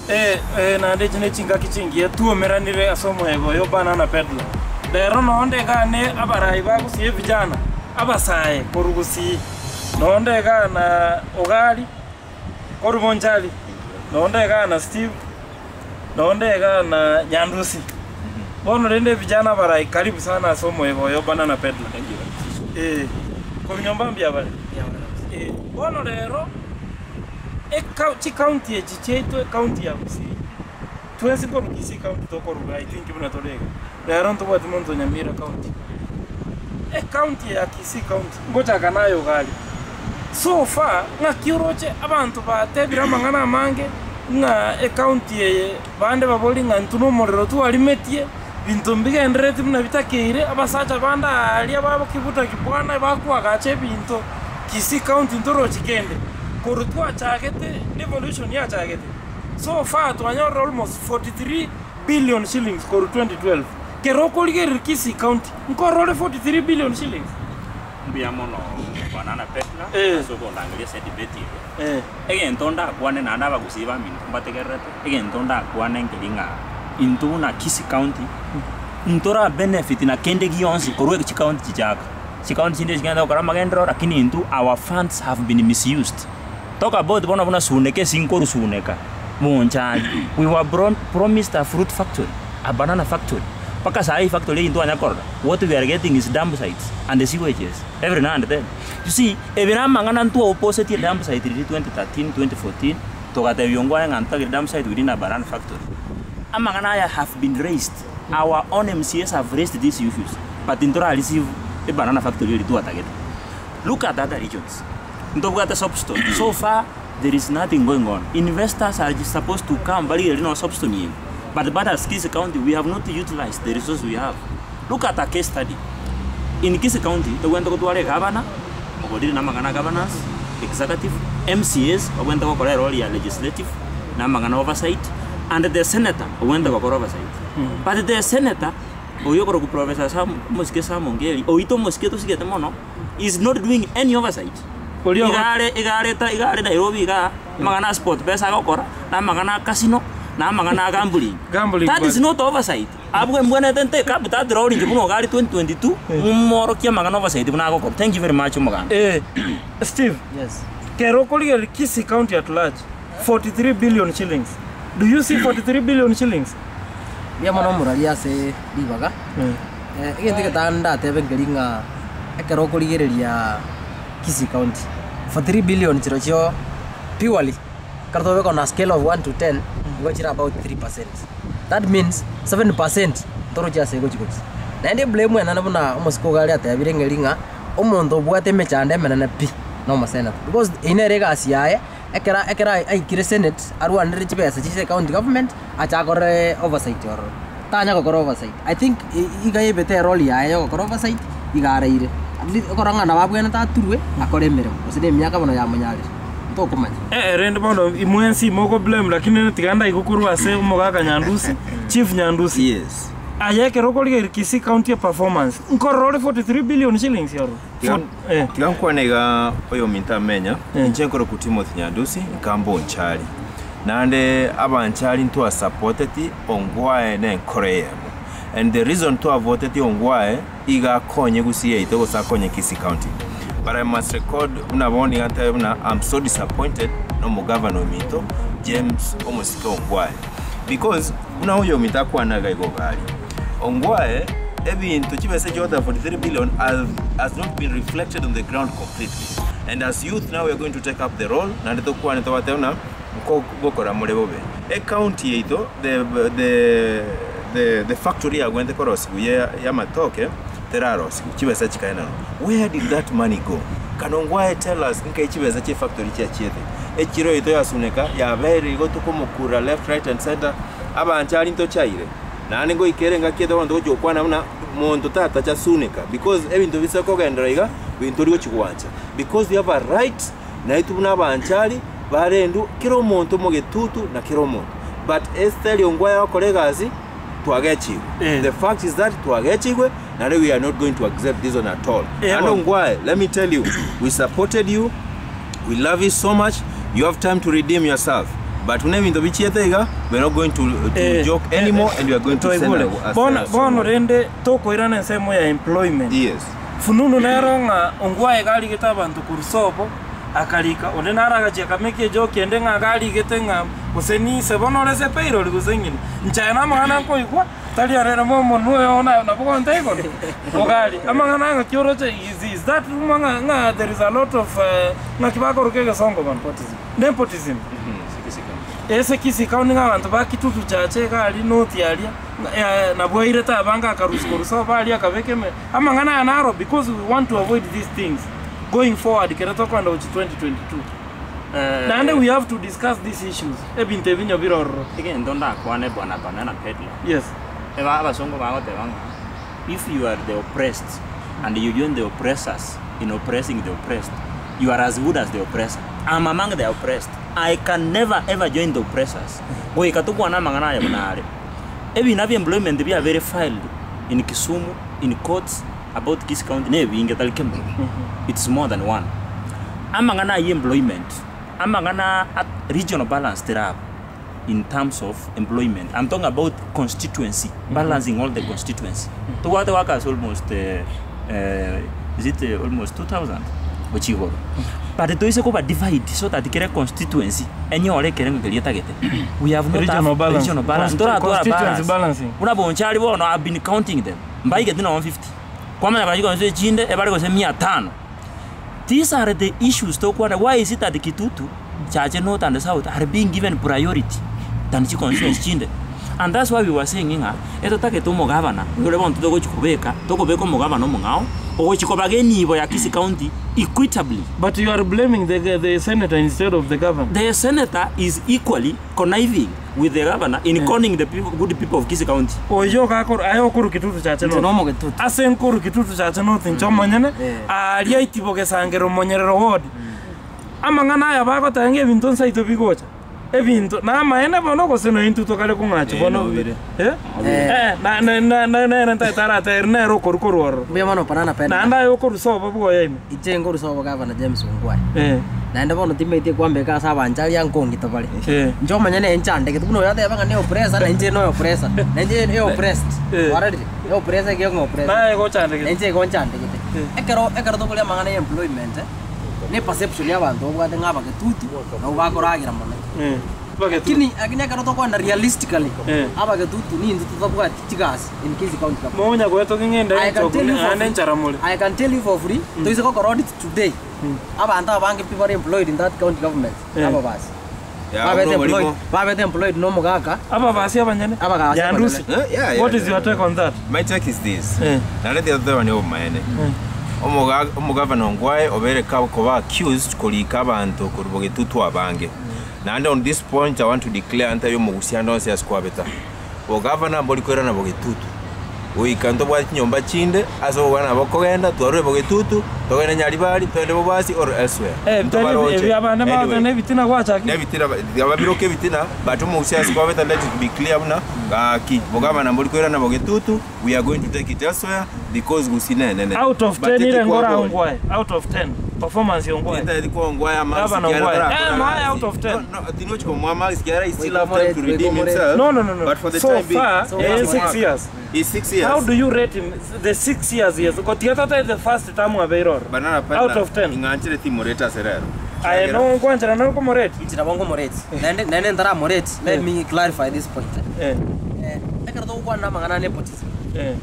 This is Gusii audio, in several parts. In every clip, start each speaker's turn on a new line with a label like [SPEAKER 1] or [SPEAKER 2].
[SPEAKER 1] Eh, eh, naende echi nechingaki chingiya twomeranire ase omoyega oyo Banana Peddler. Rero noo ndegane abarai ba Gusii evijana, abasae korwa Gusii. Noo ndegana Ogari korwa Bonchari, noo ndegana Steve, noo ndegana Nyandusi. Bono rende evijana abarai karibu sana ase omoyega oyo Banana Peddler. Eh, korwa nyomba mbuya bare? Eh, bono rero. Chikaunti echi chiaito ekaunti ya Gusii, twensi nkorwa Kisii county tokoruga I think buna tore iga. Rero ntobwati monto o Nyamira county. Ekaunti eye ya Kisii county ngochaka naye iga aria. So far ng'aki oroche abanto batebire amang'ana amange ng'a ekaunti eye bande baborie ng'a intwe na omorero twarimetie, binto mbigenderereti buna bitakeire, abasacha bande aaria babokibuta kibwana bakoagacha ebinto Kisii county ntorochi kende. Korwa twachagete devolution yachagete, so far twanyorire almost 43 billion shillings korwa 2012. Kero okorigereria Kisii county, nkorora ore 43 billion shillings?
[SPEAKER 2] Mbuya mono Bwana Anna Petla
[SPEAKER 1] Eh.
[SPEAKER 2] ase okondangeria ase edebate eye.
[SPEAKER 1] Eh.
[SPEAKER 2] Egento ndakwane naende abagusii baminto mbategererete, egento ndakwane nkeri ng'a intwe buna Kisii County, ntora benefit na kende gionsi korwa chicounty chichaka. Chicounty chinde chigende gokora amagenderero lakini intwe our funds have been misused. Talk about bono buna Suneka ase nkorwa Suneka, Bonchari, we were promised a fruit factory, a banana factory, mpaka saii factory eyio ntwanya korora, what we are getting is dump sites and sewages every now and then. You see, ebi na amang'ana ntwaoposetie dump site riria 2013, 2014, togatebia ongwae ng'a ntotagete dump site we need a banana factory. Amang'ana aya have been raised, our own MCAs have raised these issues, but ntora receive ebanana factory eria twatagete. Look at other regions, ntobwate soapstone, so far there is nothing going on, investors are supposed to come barigererie nonya soapstone eye, but but as Kisii County we have not utilized the resources we have. Look at a case study, in Kisii County tobwenerete gotwara egavana, oboriri na amang'ana a governors, executive, MCAs babwenerete gokora erole ya legislative na amang'ana oversight, and the senator obwenerete gokora oversight. But the senator, oyio okorokwa Professor Sam omosike Sam Ongeri, oito omosike tosigete mono, is not doing any oversight.
[SPEAKER 1] Oria ogo-
[SPEAKER 2] Iga are iga areta iga are Nairobi igaa, amang'ana a sport pesa agokora, na amang'ana a casino, na amang'ana a gambling.
[SPEAKER 1] Gambling
[SPEAKER 2] That is
[SPEAKER 1] bwana.
[SPEAKER 2] not oversight. Abwo mbwenerete ntake up that role inche buna iga are 2022, momorokie amang'ana oversight buna agokora. Thank you very much omoganda.
[SPEAKER 1] Eh, Steve,
[SPEAKER 3] Yes.
[SPEAKER 1] kero okorigereria Kisii County at large, 43 billion shillings. Do you see 43 billion shillings?
[SPEAKER 3] Mbuya mono omorwari ase ribaga, egento egetang'ani ndatebe nkeri ng'a ekero okorigereria Kisii County, 43 billion chirochio purely ekero tobeka on a scale of one to ten, nigo chire about 3%. That means 7% ntorochi ase egochi gochia. Naende eblame enene buna omosike iga aria atebire ng'eri ng'a, omonto obwate emechando emenene pi, na omosenator. Because eyio nere egasi yaye. Ekero ekero aikire senate, arwanere chibesa chia ecounty government, ache akore oversight ororo. Tanya gokora oversight. I think iga ebete erole yaye ya ogokora oversight, iga araire. At least okora ng'a nabo abwenerete aturwe, akore emeremo, gose na emiaka bono yamonyarire. Ntokomanya.
[SPEAKER 1] Eh, rende bono imwensi moko blame lakini tiga ndaigwe korwa ase omogaka Nyandusi, Chief Nyandusi.
[SPEAKER 4] Yes.
[SPEAKER 1] Aye ekero okorigereria Kisii County performance, nkorora ore 43 billion shillings ororo.
[SPEAKER 4] Tiga
[SPEAKER 1] Eh.
[SPEAKER 4] tiga nkwane iga oyominto amenya,
[SPEAKER 1] Eh.
[SPEAKER 4] inche nkorokwa Timothy Nyandusi, nkamba Onchari. Naende abanchari ntwasapoteti Ongwae na enkoro eyemo. And the reason twavoteti Ongwae, iga akonye Gusii yaito gose akonye Kisii County. But I must record buna bono iga ntebe buna I'm so disappointed na omogavana ominto James Omosike Ongwae. Because buna oyominto akwana iga igo iga aria. Ongwae ebinto chibesa chigotoa 43 billion has, has not been reflected on the ground completely and as youth now we are going to take up the role naende tokwane tobatebe buna nkogokora more bobe. Ecounty yaito the, the, the, the factory yagwenerete korosigwa ya yamatoke terarosigwa chibesa chikaenanwa. Where did that money go? Can Ongwae tell us nkai chibesa chia efactory chiachiete? Echiro yaito yasuneka yabeire igo tokomokura left right and center abanchari ntochaire. Naende ngoika ere engaki ete bono togochia gokwana buna monto tatacha suneka because ebinto bise kogenderera iga binto tori gochia gwancha because we have a right naitwe buna abanchari barendwe kera omonto omogetutu na kera omonto but Esther Ongwae agokora egasi twagechigwe
[SPEAKER 1] Eh.
[SPEAKER 4] the fact is that twagechigwe naende we are not going to accept this one at all
[SPEAKER 1] Eh,
[SPEAKER 4] naende
[SPEAKER 1] bono.
[SPEAKER 4] Ongwae let me tell you we supported you we love you so much you have time to redeem yourself But buna ebinto bichiete iga, we are not going to, to
[SPEAKER 1] Eh,
[SPEAKER 4] joke anymore and we are going to send
[SPEAKER 1] Twaigure.
[SPEAKER 4] a, a,
[SPEAKER 1] Bono
[SPEAKER 4] a
[SPEAKER 1] bono rende tokoirana ensemo ya employment.
[SPEAKER 4] Yes.
[SPEAKER 1] Fununu nero ng'a ongwae iga arigete abanto korwa sobo, akarika, onde naro agachia akameka ejoki ende ng'a iga arigete ng'a gose nise bono ore ase payroll gose ng'ina. Inche aya namang'ana nkoigwa, tari arere mo omonwe oyo na nabo gonta igoro, ogari. Amang'ana ng'aki oroche is is that rumour ng'a ng'a there is a lot of ng'aki bakoroka egesongo bono? Nepotism. Ase Kisii county ng'a abanto ba Kitutu Church iga aria north aria, ng'a nabwo airete abange akarusia korwa sobo aria akabeka ime. Amang'ana aya naro because we want to avoid these things going forward kere tokoenda gochia 2022. Naende we have to discuss these issues, ebinto ebi onye bire ororo.
[SPEAKER 2] Egento ndakwane bwana Banana Peddler,
[SPEAKER 1] Yes.
[SPEAKER 2] eba abasongo bagoteba ng'a if you are the oppressed and you join the oppressors in oppressing the oppressed, you are as good as the oppressor. I'm among the oppressed. I can never ever join the oppressors. Goika tokwane amang'ana aya buna are. Ebina bia employment biabeire filed in Kisumu, in courts about Kisii County na ebinge tari kemo. It's more than one. Amang'ana ayio employment, amang'ana a regional balance teraba in terms of employment. I'm talking about constituency, balancing all the constituency. Tobwate workers almost is it almost 2000 gochia igoro. But toise koba divide so that kere constituency enyore ekerengo keria etagete. We have not
[SPEAKER 1] Regional
[SPEAKER 2] have
[SPEAKER 1] balance.
[SPEAKER 2] regional balance. Ntoratwara
[SPEAKER 1] Constituency
[SPEAKER 2] balance.
[SPEAKER 1] balancing.
[SPEAKER 2] Buna Bonchari bono I've been counting them. Mbaigeti nonye 50. Kwamanya korwa chikonstituency chinde ebare gose mia tano. These are the issues tokwana why is it that Kitutu, Chache North and South are being given priority than chiconstituency chinde? And that's why we were saying ng'a etotagete omogavana oyore bono togochi kobeka, tokobeka omogavana omong'ao ogochi kobaga enibo ya Kisii County equitably.
[SPEAKER 1] But you are blaming the, the senator instead of the governor.
[SPEAKER 2] The senator is equally conniving with the governor in conning the people, good people of Kisii County.
[SPEAKER 1] Oyio gakor aye okorwa Kitutu Chache
[SPEAKER 3] Inche
[SPEAKER 1] North.
[SPEAKER 3] nomogetutu.
[SPEAKER 1] Ase nkorwa Kitutu Chache North inche omonyene, aaria itibo gesangera omonyerero ward. Amang'ana aya bagoteba ng'a ebinto nsaito bigocha, ebinto namaene bono gose nointwe tokare kong'achwa
[SPEAKER 4] Eh,
[SPEAKER 1] bono
[SPEAKER 4] nobire.
[SPEAKER 1] Eh? Eh, na- na- na- na- nere ntaete aratebe ere nere okorwa korwa ororo.
[SPEAKER 3] Mbuya mono Banana Peddler.
[SPEAKER 1] Naende aye okorwa sobo bwoye ime.
[SPEAKER 3] Inche nkorwa sobo Gavana James Ongwae.
[SPEAKER 1] Eh.
[SPEAKER 3] Naende bono timanyeti kwambeka ase abanto aria nkongita bare.
[SPEAKER 1] Eh.
[SPEAKER 3] Inche omonyene enchandegete buna oyo ateba ng'a ne oppressor na inche noyo oppressor. Na inche ne oppressed.
[SPEAKER 1] Eh.
[SPEAKER 3] Kwarorire? Ne oppressor ekiagera ng'a oppressed.
[SPEAKER 1] Naye
[SPEAKER 3] Na
[SPEAKER 1] gochandegete.
[SPEAKER 3] inche igo nchandegete.
[SPEAKER 1] Eh.
[SPEAKER 3] Ekero ekero tokoria amang'ana ya employment, ne perception ya abanto babwate ng'a abagetutu nabo bakoragera mono.
[SPEAKER 1] Eh. Bagetutu.
[SPEAKER 3] Lakini lakini ekero tokoenda realistically,
[SPEAKER 1] Eh.
[SPEAKER 3] abagetutu nintwe totabwati chigasi in Kisii County Government.
[SPEAKER 1] Monya goetoki ng'ende
[SPEAKER 3] I can tell you for
[SPEAKER 1] naende
[SPEAKER 3] free.
[SPEAKER 1] enchara more.
[SPEAKER 3] I can tell you for free, toise gokora audit today, Abanto abange pi bare employed in that county government,
[SPEAKER 1] Eh.
[SPEAKER 3] ababasi.
[SPEAKER 4] Yeah,
[SPEAKER 3] Babete
[SPEAKER 4] buna
[SPEAKER 3] employed,
[SPEAKER 4] oborimo.
[SPEAKER 3] babete employed na omogaka,
[SPEAKER 1] Ababasi abanyene.
[SPEAKER 3] Abagasi
[SPEAKER 1] Nyandusi.
[SPEAKER 3] abanyene.
[SPEAKER 4] Eh, yeah, yeah,
[SPEAKER 1] What is
[SPEAKER 4] yeah.
[SPEAKER 1] your take on that?
[SPEAKER 4] My take is this.
[SPEAKER 1] Eh.
[SPEAKER 4] Naende tiga totebanie obomaene. Omoga- Omogavana Ongwae obeire ka- koba accused korika abanto korwa bogetutu abange. Naende on this point I want to declare ntabe omogusia ande onsi ase kwabeta. Bogavana mbori koirana bogetutu. Goika ntobwate chinyomba chinde ase obogana nabo okogenda, twarure bogetutu, togende Nyaribari, togende Bobasi or elsewhere.
[SPEAKER 1] Eh, bitari
[SPEAKER 4] Ntobaroche.
[SPEAKER 1] ebi abande
[SPEAKER 4] Anyway,
[SPEAKER 1] bagoteba na ebitina gwachakire.
[SPEAKER 4] nebitina babiroke ebitina but omogusii ase kwabeta let it be clear buna gaki bogavana mbori koirana bogetutu we are going to take it elsewhere because gusii nenene
[SPEAKER 1] Out of
[SPEAKER 4] But
[SPEAKER 1] 10 ile ngora
[SPEAKER 4] tikwabori.
[SPEAKER 1] ongwae. Out of 10 performance yongwae.
[SPEAKER 4] Nitathi kwa marks
[SPEAKER 1] Gavana
[SPEAKER 4] kiara
[SPEAKER 1] Ongwae.
[SPEAKER 4] tarakora
[SPEAKER 1] Eh, my
[SPEAKER 4] gasi.
[SPEAKER 1] out of 10.
[SPEAKER 4] No, no, tinochi kumwa marks kiara he still
[SPEAKER 3] Wait,
[SPEAKER 4] have time to
[SPEAKER 3] wait,
[SPEAKER 4] redeem
[SPEAKER 3] wait.
[SPEAKER 4] himself.
[SPEAKER 1] No, no, no, no.
[SPEAKER 4] But for the
[SPEAKER 1] so
[SPEAKER 4] time being,
[SPEAKER 1] far,
[SPEAKER 3] So
[SPEAKER 1] eh,
[SPEAKER 3] far,
[SPEAKER 1] 6 years.
[SPEAKER 4] he's 6 years.
[SPEAKER 1] How do you rate him? The 6 years years. Gotiga the first term abeiroro.
[SPEAKER 4] Banana
[SPEAKER 1] Out
[SPEAKER 4] partner,
[SPEAKER 1] of 10.
[SPEAKER 4] ing'anchire timorate aserero.
[SPEAKER 1] Aye no nkwanchera no komorate.
[SPEAKER 3] Inche nabo nkomorate. Naende naende ntaramorate, let me clarify this point.
[SPEAKER 1] Eh.
[SPEAKER 3] Eh, ekero togokwana amang'ana a nepotism,
[SPEAKER 1] Eh.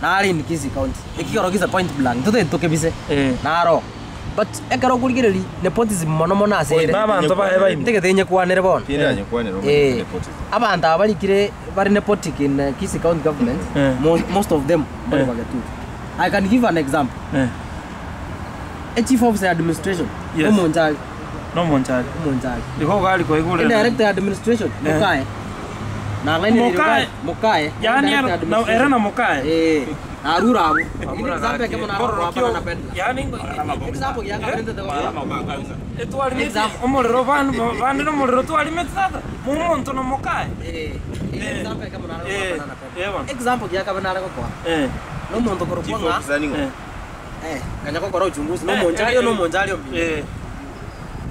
[SPEAKER 3] nare in Kisii County, ekero gise point blank, totagete tokebise,
[SPEAKER 1] Eh.
[SPEAKER 3] naro. But ekero okorigereria nepotism mono mono ase ere,
[SPEAKER 1] Na abanto baye baime.
[SPEAKER 3] ntagete inyekwanere bono.
[SPEAKER 4] Tinde anyekwanera
[SPEAKER 3] Eh,
[SPEAKER 4] nepotism.
[SPEAKER 3] abanto aba barikire bare nepotic in Kisii County government,
[SPEAKER 1] Eh.
[SPEAKER 3] most of them mbare
[SPEAKER 1] Eh.
[SPEAKER 3] bagetutu. I can give an example.
[SPEAKER 1] Eh.
[SPEAKER 3] A chief officer administration,
[SPEAKER 1] Yes.
[SPEAKER 3] omonchari,
[SPEAKER 1] No monchari.
[SPEAKER 3] omonchari.
[SPEAKER 1] Igo gari koigure.
[SPEAKER 3] A director administration,
[SPEAKER 1] Eh.
[SPEAKER 3] Mukae. Nang'aini
[SPEAKER 1] Mukae.
[SPEAKER 3] Mukae.
[SPEAKER 1] Yani
[SPEAKER 3] Director
[SPEAKER 1] era na
[SPEAKER 3] administration.
[SPEAKER 1] era na mukae.
[SPEAKER 3] Eh, narura abo. Example yake muna
[SPEAKER 1] Kororo
[SPEAKER 3] hapa
[SPEAKER 1] kio.
[SPEAKER 3] na pedla.
[SPEAKER 1] Yani
[SPEAKER 3] Example yake kapenda te
[SPEAKER 1] etwarimete
[SPEAKER 3] Example.
[SPEAKER 1] omorero bandi bandi nomorero twarimete tata mumonto no mukae.
[SPEAKER 3] Eh, example yake muna
[SPEAKER 1] Eh,
[SPEAKER 3] hapa na pedla.
[SPEAKER 1] eh bana.
[SPEAKER 3] Example yake kapenda kwa.
[SPEAKER 1] Eh.
[SPEAKER 3] No muntu korokwa
[SPEAKER 4] Chief
[SPEAKER 3] ng'a
[SPEAKER 4] officer ningo.
[SPEAKER 1] Eh.
[SPEAKER 3] eh kanya kokora uchunguzi no
[SPEAKER 1] Eh,
[SPEAKER 3] monchario
[SPEAKER 1] eh,
[SPEAKER 3] no monchario mbi.
[SPEAKER 1] Eh.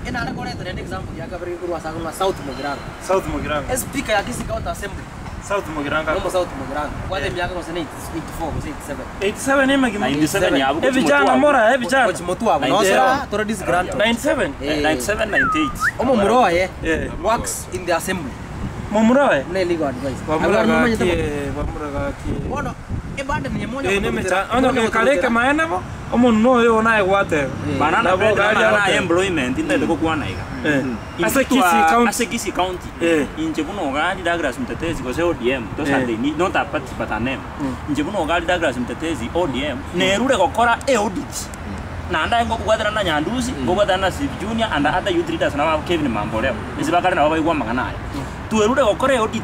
[SPEAKER 3] Enare koreta rende example ya kabere korwa ase agwo ng'a South Mugirango.
[SPEAKER 1] South Mugirango.
[SPEAKER 3] Espika ya Kisii County Assembly
[SPEAKER 1] South Mugirango.
[SPEAKER 3] nomo South Mugirango, obwate emiaka gose ne 84 gose 87.
[SPEAKER 1] 87 emegima.
[SPEAKER 2] 97 yabo gochi
[SPEAKER 1] Ebijana
[SPEAKER 2] motwe abwo.
[SPEAKER 1] mora, ebijana.
[SPEAKER 3] Gochi motwe abwo. Nosora tore disgruntled.
[SPEAKER 1] 97?
[SPEAKER 3] Eh.
[SPEAKER 2] 97, 98.
[SPEAKER 3] Omomura oye
[SPEAKER 1] Eh.
[SPEAKER 3] works in the assembly.
[SPEAKER 1] Momura oye?
[SPEAKER 3] Buna legal advice.
[SPEAKER 1] Bamura
[SPEAKER 3] Abwo nomanyete
[SPEAKER 1] gaki,
[SPEAKER 3] bo-
[SPEAKER 1] eh, bamura gaki.
[SPEAKER 3] Bono eburden eye monya
[SPEAKER 1] Eh,
[SPEAKER 3] gotorutera-
[SPEAKER 1] nemecha. Onye
[SPEAKER 3] monya
[SPEAKER 1] kare
[SPEAKER 3] gotorutera.
[SPEAKER 1] ekemaene bo, omonto oyo naye gwateba.
[SPEAKER 2] Banana
[SPEAKER 1] Nabo
[SPEAKER 2] bread
[SPEAKER 1] gari
[SPEAKER 2] amang'ana
[SPEAKER 1] agoteba.
[SPEAKER 2] ya employment ntagete gokwana iga.
[SPEAKER 1] Eh. Ase
[SPEAKER 2] Intwe
[SPEAKER 1] Kisii County.
[SPEAKER 2] ase Kisii County.
[SPEAKER 1] Eh.
[SPEAKER 2] Inche buna ogari Douglas Mtetezi gose ODM, those are
[SPEAKER 1] Eh.
[SPEAKER 2] the ni- not a party but a name. Inche buna ogari Douglas Mtetezi ODM, nerure gokora audit. Naende aye ngokobwatana na Nyandusi, ngokobwatana na Steve Junior and other youth leaders nabo Kevin Mamboleo. Ase bakare nabo baigwa amang'ana aya. Twerure gokora audit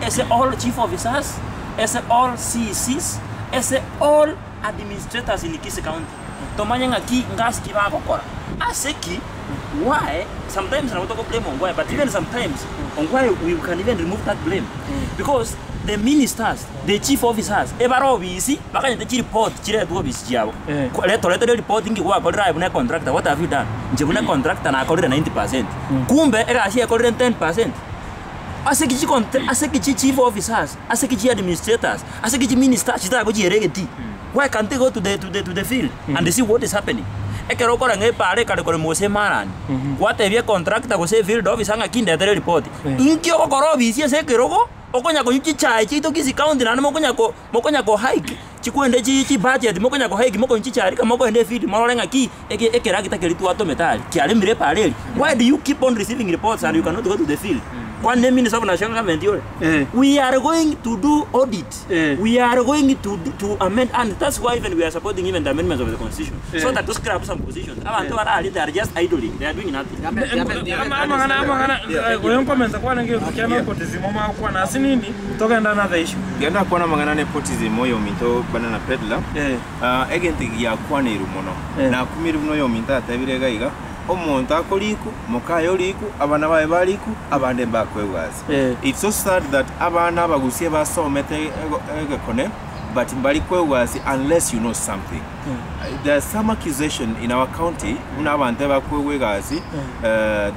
[SPEAKER 2] ase all chief officers, ase all CECs, ase all administrators in Kisii County. Tomanye ng'aki ngasi ki bagokora. Ase ki, why, sometimes nabo toko blame Ongwae, but even sometimes Ongwae we can even remove that blame. Because the ministers, the chief officers, ebare obisi, bakanyete chireport chiretwe obisi chiabo.
[SPEAKER 1] Eh.
[SPEAKER 2] Toretere report inki gwakorire aye buna econtractor, what have you done? Inche buna econtractor nakorire 90%. Kumbe egasi ekorire 10%. Ase ki chicontra- ase ki chi chief officers, ase ki chi administrators, ase ki chi ministers chitagochiera egetii. Why can't they go to the, to the, to the field and see what is happening? Ekero okora ng'a epaara ekare korema gose emarani, gwatebia econtractor gose efield officer ng'a ki ndetere eripoti. Inki ogokora obisi ase ekerogo, okonya konywa chichae chiaito Kisii County naende mokonya ko mokonya ko hike chikwende chi chibudget mokonya ko hike mokonywa chichae rika mokoenda efield morore ng'a ki eke ekeragita keria twatomete aria kiaremire epaara eria. Why do you keep on receiving reports and you cannot go to the field? Kwani ne minister of national government ore?
[SPEAKER 1] Eh.
[SPEAKER 2] We are going to do audit.
[SPEAKER 1] Eh.
[SPEAKER 2] We are going to do, to amend and that's why even we are supporting even the amendments of the constitution. So
[SPEAKER 1] Eh.
[SPEAKER 2] that to scrap some positions. Abantu bara ari they are just idling. They are doing nothing.
[SPEAKER 1] Amang'ana amang'ana oyo nkomenta kwana ngento kia nepotism omakwana ase nini togenda another issue.
[SPEAKER 4] Genda kwana mang'ana nepotism oyo ominto banana peddler.
[SPEAKER 1] Eh.
[SPEAKER 4] Ah, egento giakwaneiru mono
[SPEAKER 1] Eh.
[SPEAKER 4] nakumiru buna oyo ominto atebire iga iga omonto akoriku mokaye oriku abana baye bariku abande mbakwegwa ase.
[SPEAKER 1] Eh.
[SPEAKER 4] It's so sad that abana abagusie basomete egekone but mbari kwegwa ase unless you know something. There's some accusation in our county buna abanto bakwegwa egasi,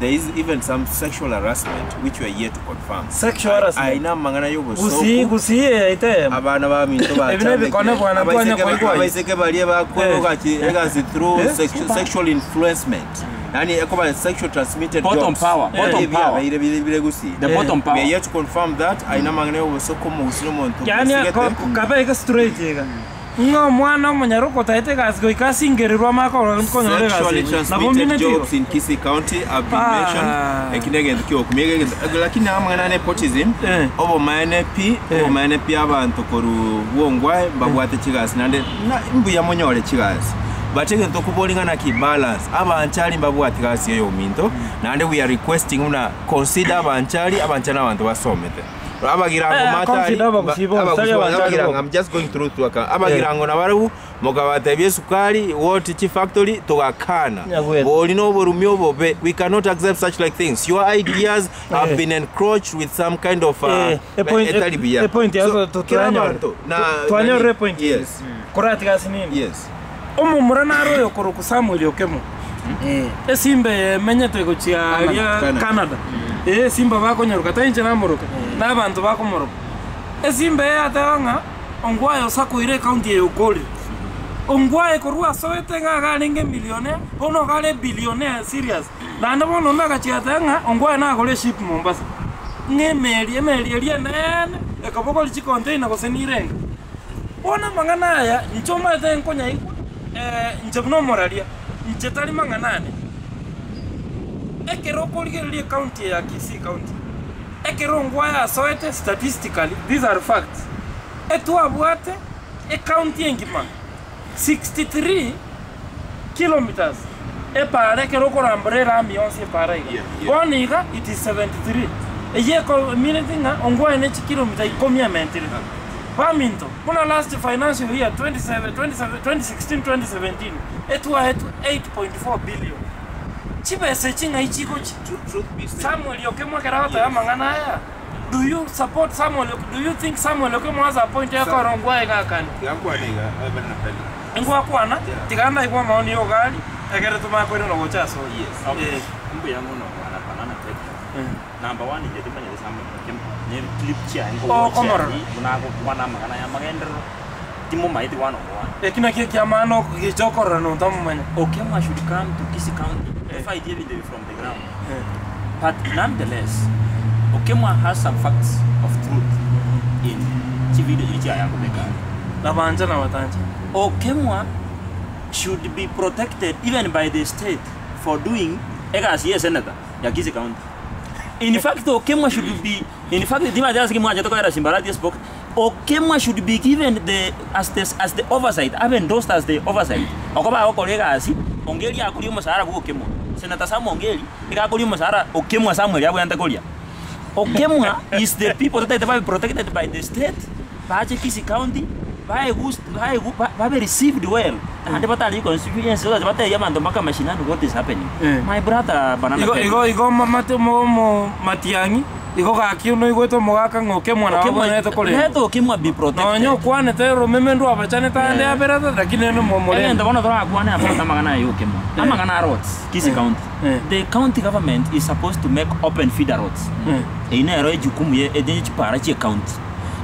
[SPEAKER 4] there is even some sexual harassment which we are yet to confirm.
[SPEAKER 1] Sexual harassment?
[SPEAKER 4] Aina amang'ana y'obosoku.
[SPEAKER 1] Gusii gusii eye
[SPEAKER 4] Abana baminto
[SPEAKER 1] Ebi nebikone bwana twanya koigwa.
[SPEAKER 4] abaiseke baria bakwegwa egasi through
[SPEAKER 1] Eh.
[SPEAKER 4] sexual influencement. Yani ekoba sexual transmitted
[SPEAKER 2] Bottom
[SPEAKER 4] jobs.
[SPEAKER 2] power, bottom
[SPEAKER 4] Eh,
[SPEAKER 2] power.
[SPEAKER 4] bire bire bire gusii.
[SPEAKER 2] The bottom
[SPEAKER 4] We
[SPEAKER 2] power.
[SPEAKER 4] are yet to confirm that aina amang'ana y'obosoku omogusii n'omonto
[SPEAKER 1] Yani
[SPEAKER 4] omosigete.
[SPEAKER 1] kabe straight iga. Ng'a omwana omonyaroka otaete egasi goika asingererwa amakoro nkonyora
[SPEAKER 4] Sexually
[SPEAKER 1] egasi. Nabo
[SPEAKER 4] transmitted
[SPEAKER 1] mineti igo.
[SPEAKER 4] jobs in Kisii County have been
[SPEAKER 1] Ah.
[SPEAKER 4] mentioned. Ekinde egento kiokumia egento lakini amang'ana nepotism
[SPEAKER 1] Eh.
[SPEAKER 4] obomaene pi
[SPEAKER 1] Eh.
[SPEAKER 4] obomaene pi abanto koru bwongwae mbabwate chigasi naende na mbuya monyore chigasi but egento okoboring'ana ki balance abanchari mbabwate gasi eyo ominto naende we are requesting buna consider abanchari abanchari na abanto basomete abagirango
[SPEAKER 1] Eh,
[SPEAKER 4] matari
[SPEAKER 1] consider abagusi bonsi, tari abanchari
[SPEAKER 4] abagirango
[SPEAKER 1] boka.
[SPEAKER 4] I'm just going through to aka abagirango nabarabwo mokabatebia esukari what chi factory togakana
[SPEAKER 1] Nyagwete.
[SPEAKER 4] bori noborumi obobe we cannot accept such like things your ideas have
[SPEAKER 1] Eh.
[SPEAKER 4] been encroached with some kind of
[SPEAKER 1] Eh, a point-
[SPEAKER 4] etari buya.
[SPEAKER 1] a point
[SPEAKER 4] So,
[SPEAKER 1] yazo
[SPEAKER 4] kera
[SPEAKER 1] twanyore.
[SPEAKER 4] abanto na
[SPEAKER 1] Twanyore
[SPEAKER 4] nani-
[SPEAKER 1] point.
[SPEAKER 4] yes
[SPEAKER 1] Koratiga ase nini?
[SPEAKER 4] yes
[SPEAKER 1] Omomura naro oyo korokwa Samuel Okemo.
[SPEAKER 3] Eh.
[SPEAKER 1] Esimba emenyete gochia aria
[SPEAKER 4] Canada.
[SPEAKER 1] Canada. Eh, esimba bakonyaroka tari inche namoroka na abanto bakomoroka. Esimba eye yateba ng'a Ongwae osakoire ecounty eye okorire. Ongwae korwa asoete ng'a iga arenge millionaire, bono iga are billionaire serious. Naende bono onde agachia ateba ng'a Ongwae nagore eship Mombasa. Ng'a emeri, emeri eria eneene ekabogoria chicontainer gose nirenga. Bono amang'ana aya inche omanyete nkonyaigwa inche buna omoraria, inche tari mang'ana ane. Ekero okorigereria ecounty eye ya Kisii County, ekero Ongwae asoete statistically, these are facts, etwabwate ecounty engima 63 kilometers epara ekero okorambora erami yonsi epara iga. Bono iga it is 73. Eyio ekomineti ng'a Ongwae ne chikilomita ikomi amentire. Baminto, buna last financial year 27, 27, 2016, 2017, etwaetwe 8.4 billion. Chibesa echi ng'ai chigochi? Samuel Okemwa ekero agoteba amang'ana aya, do you support Samuel Ok- do you think Samuel Okemwa has a point ekora Ongwae iga akane? Ingwakwana, tiga ndaigwe amaoni ya ogari, Ekero tomakoirana gocha ase oyo.
[SPEAKER 4] Yes.
[SPEAKER 2] Okay.
[SPEAKER 1] Eh.
[SPEAKER 2] Mbuya mono bwana Banana Petro.
[SPEAKER 1] Eh.
[SPEAKER 2] Number one inche timanyete Samuel Okemwa ne clip chiaye
[SPEAKER 1] Oh, komorora.
[SPEAKER 2] nkogochia buna agokwana amang'ana ya amagenderero timomaeti one on one.
[SPEAKER 1] Eki nakio ekiamana okogicha okorora na otamomanya.
[SPEAKER 2] Okemwa should come to Kisii County
[SPEAKER 1] Eh.
[SPEAKER 2] to fight ebinto ebi from the ground.
[SPEAKER 1] Eh.
[SPEAKER 2] But nonetheless, Okemwa has some facts of truth in chivideo chiria chiaye akobeka aria.
[SPEAKER 1] Nabancha na batancha.
[SPEAKER 2] Okemwa should be protected even by the state for doing egasi ye senator ya Kisii County. In fact, Okemwa should be in fact timanyete ase ki mwachete koera Simbarati spoke. Okemwa should be given the as the as the oversight, abe endorsed as the oversight. Okoba agokora egasi, Ongeri akoria omosara bwa Okemwa. Senator Sam Ongeri iga akoria omosara Okemwa Samuel abwenerete koria. Okemwa is the people totagete babe protected by the state, bache Kisii County, bae bae babe received well, naende batari constituency so that batebie abanto mpaka mashinani what is happening.
[SPEAKER 1] Eh.
[SPEAKER 2] My brother Banana
[SPEAKER 1] Igo
[SPEAKER 2] Pen.
[SPEAKER 1] igo igo mamate mo mo Matiang'i, igo gaki noigwete omogaka ng'a Okemwa nabo
[SPEAKER 2] Okemwa,
[SPEAKER 1] abwenerete korendwa.
[SPEAKER 2] let Okemwa be
[SPEAKER 1] Nonya
[SPEAKER 2] protected.
[SPEAKER 1] okwanete oromeme ndwabachanete ande aberete lakini ere momorende.
[SPEAKER 2] Egento bono torakwane about amang'ana aya ya Okemwa,
[SPEAKER 1] Eh.
[SPEAKER 2] amang'ana a roads, Kisii
[SPEAKER 1] Eh.
[SPEAKER 2] County.
[SPEAKER 1] Eh.
[SPEAKER 2] The county government is supposed to make open feeder roads.
[SPEAKER 1] Eh.
[SPEAKER 2] Eyio nero ejukumu ye ye chipara chie county.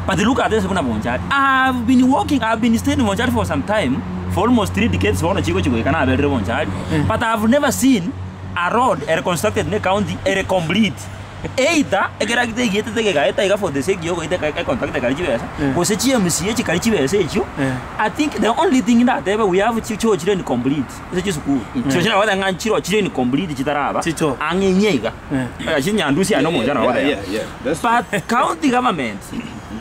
[SPEAKER 2] But look at this buna Bonchari. I have been working, I have been staying in Bonchari for some time, for almost three decades bono chigochi goika naberire Bonchari. But I have never seen a road ere constructed ne county ere complete. Either ekeragita egietete gegaeta iga for the sake yogoita eka econtractor ekari chibesa, gose chi MCA chikari chibesa echio. I think the only thing ndatebe we have chichoo chire incomplete ase chisukuru. Chio chire nagoteba ng'a nchiro chire incomplete chitaraba
[SPEAKER 1] Chichoo.
[SPEAKER 2] ang'e inye iga. Chinyandusi aye nomonto
[SPEAKER 4] Yeah,
[SPEAKER 2] nagoteba.
[SPEAKER 4] yeah, yeah. That's
[SPEAKER 2] But county government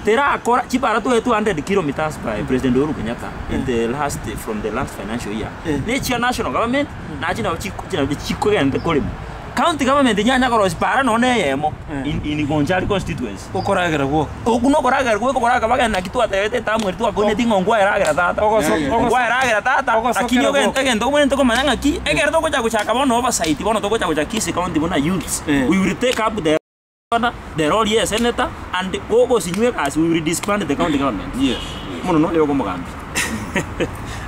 [SPEAKER 2] terakora chipara twaye 200 kilometers by President Uhuru Kenyatta in the last from the last financial year. Ne chia national government nachi nabo chikogenda korema. County government nyanya korosia para nonya na eyemo in in Bonchari constituency.
[SPEAKER 1] Okoragera gwoka.
[SPEAKER 2] Oku nokoragera gwoka okoragera bagenda naki twatebete etamu eri twakoneti ng'a ongwae ragera tata. Ongwae ragera tata, lakini
[SPEAKER 1] Ogosokera
[SPEAKER 2] ogen
[SPEAKER 1] gwoka.
[SPEAKER 2] egento obwenerete komanya ng'aki, ekero togocha gochaka bono oversight bono togocha gocha Kisii county buna youths,
[SPEAKER 1] Eh.
[SPEAKER 2] we will take up the the role ye senator and gogosinywa egasi we will disband the county government.
[SPEAKER 4] Yes.
[SPEAKER 2] Mono noyo okomogambi.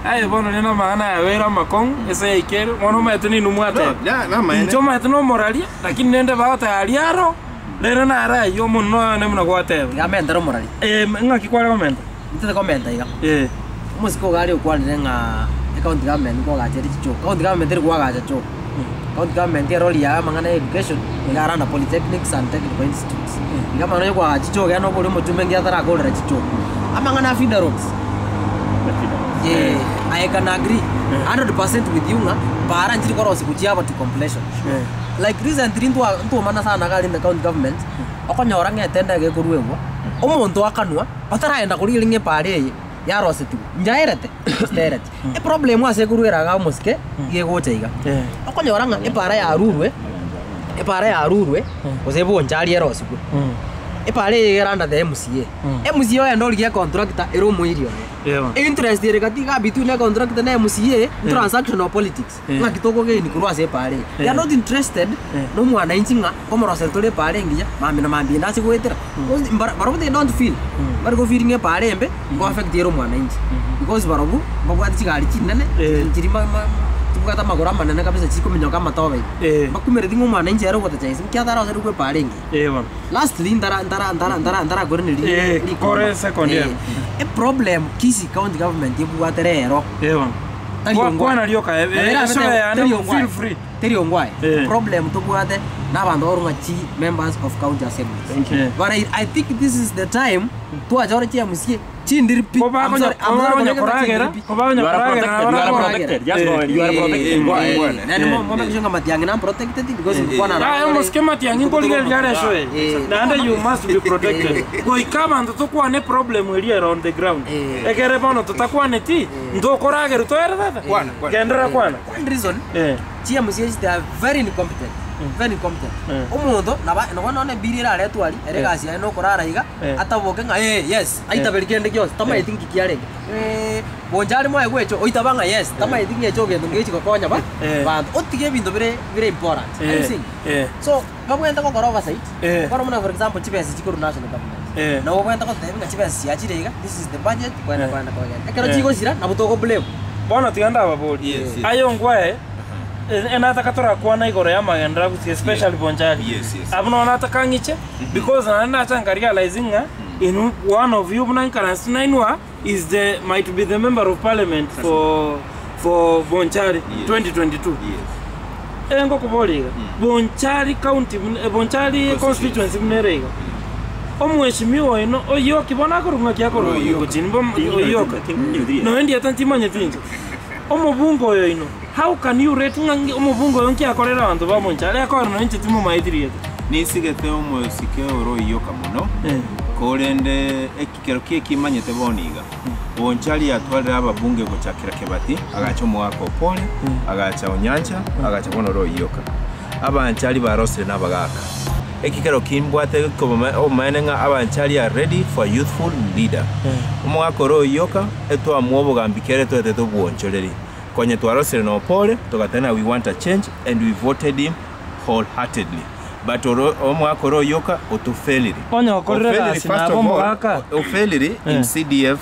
[SPEAKER 1] Aye bono rende amang'ana aya abeire amakong'u ase yaikere, bono omanyete ninwe mwateba.
[SPEAKER 4] No, na amaene.
[SPEAKER 1] Inche omanyete na omoraria, lakini rende bagoteba aria aro, rende naro ayio omonene oyo one buna gwateba.
[SPEAKER 3] Iga amentere omorari.
[SPEAKER 1] Eh, ng'aki kware komenta?
[SPEAKER 3] Intete komenta iga.
[SPEAKER 1] Eh.
[SPEAKER 3] Omosike iga aria okwanire ng'a ecounty government nkoagacha ere chichoo. County government teri koagacha choo. County government erori yaye amang'ana ya education, iga aranda polytechnics and technical institutes. Iga amang'ana ya koagacha chichoo iga nobori omochumbe ngiya atarakorera chichoo. Amang'ana ya feeder roads, eh, I can agree 100% with you ng'a para nchiri korosia gochia aba to completion. Like recently ntwa ntwomana sana iga aria in the county government, okonyora ng'a etender iga ekoruegwa, omonto akanwa, bataraenda korigereria ng'a epara eye yarosetigwe, njaerete gose tereti. Eproblem ase ekoruera iga omosike, iga egocha iga. Okonyora ng'a epara yarurwe, epara yarurwe, gose ebonchari erosigwe, epara eye iga ere under the MCA. MCA ogende origie econtractor ere omoiri oye. Interest ere gati iga between econtractor na MCA, transactional politics, ng'aki tokogain korwa ase epara eye. They are not interested na omwananchi ng'a nkomoroseri tore epara engiya, mambia na mambia ende ase goetera. Because mbara barobwo they don't feel, mbari go feel ng'a epara embe, nko affect ere omwananchi. Because barobwo, mbabwate chigari chinene, chiri ma ma chibwate amagoro amanene kabisa chikominyoka amatobe ime. Mbakumereti ng'a omwananchi ere ogotacha inse, nki atararoserigwe epara engiya. Lastly, ntara ntara ntara ntara ntarakoraneria
[SPEAKER 1] Eh,
[SPEAKER 3] rikomba.
[SPEAKER 1] kore second,
[SPEAKER 3] Eh,
[SPEAKER 1] yeah.
[SPEAKER 3] eproblem Kisii county government ebwate rero
[SPEAKER 1] Eh bono.
[SPEAKER 3] tari
[SPEAKER 1] Kwa-
[SPEAKER 3] ongwae.
[SPEAKER 1] kwana rioka, eh,
[SPEAKER 3] Nabo erabe
[SPEAKER 1] esore
[SPEAKER 3] teri-
[SPEAKER 1] yane,
[SPEAKER 3] teri ongwae.
[SPEAKER 1] feel free.
[SPEAKER 3] Teri ongwae.
[SPEAKER 1] Eh.
[SPEAKER 3] Problem tobwate na abanto barwa ng'a chi members of county assemblies.
[SPEAKER 1] Thank you.
[SPEAKER 3] But I, I think this is the time twachore chi MCA chindiri pi.
[SPEAKER 1] Ko
[SPEAKER 3] I'm
[SPEAKER 1] bakonya-
[SPEAKER 3] sorry, I'm
[SPEAKER 1] ko
[SPEAKER 3] sorry,
[SPEAKER 1] bakonya
[SPEAKER 3] koreka
[SPEAKER 1] koragera,
[SPEAKER 3] chindiri pi.
[SPEAKER 1] ko bakonya
[SPEAKER 2] You are
[SPEAKER 1] koragera,
[SPEAKER 2] protected, you are
[SPEAKER 1] barabwo.
[SPEAKER 2] protected. Just go ahead, you are protected. Go ahead.
[SPEAKER 3] Nani mo mo make Matiang'i na protected because nkwana na.
[SPEAKER 1] Aye, omosike Matiang'i nkorigereria are eshoe.
[SPEAKER 3] Eh.
[SPEAKER 1] Naende you must be protected. Goika abanto tokwane problem eria ere on the ground.
[SPEAKER 3] Eh.
[SPEAKER 1] Ekere bono totakwaneti, ntokoragerwa toere tata.
[SPEAKER 4] Kwana, kwana.
[SPEAKER 1] Genderera kwana.
[SPEAKER 3] One reason
[SPEAKER 1] Eh.
[SPEAKER 3] chi MCAs they are very incompetent. Very incompetent.
[SPEAKER 1] Eh.
[SPEAKER 3] Omonto naba nabo nonye ebiri eraretwe aria, ere egasi yaye nokorara iga,
[SPEAKER 1] Eh.
[SPEAKER 3] ataboke ng'a eh yes, aitaberi kende gionsi, tamaeti nki kiarenge. Eh, boncha are moyo gwecho, oitaba ng'a yes, tamaeti ng'a echo egento ngechi gokonya ba,
[SPEAKER 1] Eh.
[SPEAKER 3] banto. Otige ebinto bire bire important. Are you
[SPEAKER 1] Eh.
[SPEAKER 3] seeing?
[SPEAKER 1] Eh.
[SPEAKER 3] So, babwenerete gokora oversight,
[SPEAKER 1] Eh.
[SPEAKER 3] bono buna for example chibesa chikorwa national government.
[SPEAKER 1] Eh.
[SPEAKER 3] Nabo obwenerete gotebia ng'a chibesa chiachire iga, this is the budget, kwenda
[SPEAKER 1] Eh.
[SPEAKER 3] kwenda kwenda. Ekero
[SPEAKER 1] Eh.
[SPEAKER 3] chigosira, nabo togo blame.
[SPEAKER 1] Bono tiga ndababorie.
[SPEAKER 4] Yes, yes.
[SPEAKER 1] Aye ongwae, Enataka torakwana igoro y'amagenderero gose especially Bonchari.
[SPEAKER 4] Yes, yes.
[SPEAKER 1] Abwo nonya nataka ng'iche because naende nacha nka realize ng'a in one of you buna inkaransi nainwa is the might be the member of parliament for for Bonchari
[SPEAKER 4] Yes.
[SPEAKER 1] 2022.
[SPEAKER 4] Yes.
[SPEAKER 1] Eh, ngokoboria iga Bonchari county buna eh, Bonchari constituency buna ere iga omweshimiwa oino Oyoki bono akorokwa ng'aki akorokwa
[SPEAKER 4] Oyoka.
[SPEAKER 1] Ngochini bom Oyoka nonya ndieta ntimanyeti inche omobunge oyo oino How can you rate ng'a omobunge oyo nki akorera abanto ba Bonchari akore nonya inche timomaeti rieta?
[SPEAKER 4] Ninsigete omosike ore oiyoka mono, korende ekero ki ekimanyete bono iga, Bonchari atwarire ababunge gochakera Kebati, agacha omogaka Opore, agacha Onyancha, agacha bono ore oiyoka. Abanchari barosire nabagaka. Ekekero kimbwate obomaene ng'a abanchari are ready for a youthful leader. Omogaka ore oiyoka, etwamua obogambi kere toetete obwonchoreri. Konya twarosire na Opore togateba we want a change and we voted him wholeheartedly but oro omwaka ore oyoka otofailiri.
[SPEAKER 1] Onye okorire
[SPEAKER 4] Ofailiri
[SPEAKER 1] egasi
[SPEAKER 4] first
[SPEAKER 1] nabe
[SPEAKER 4] of all,
[SPEAKER 1] omogaka.
[SPEAKER 4] ofailiri in CDF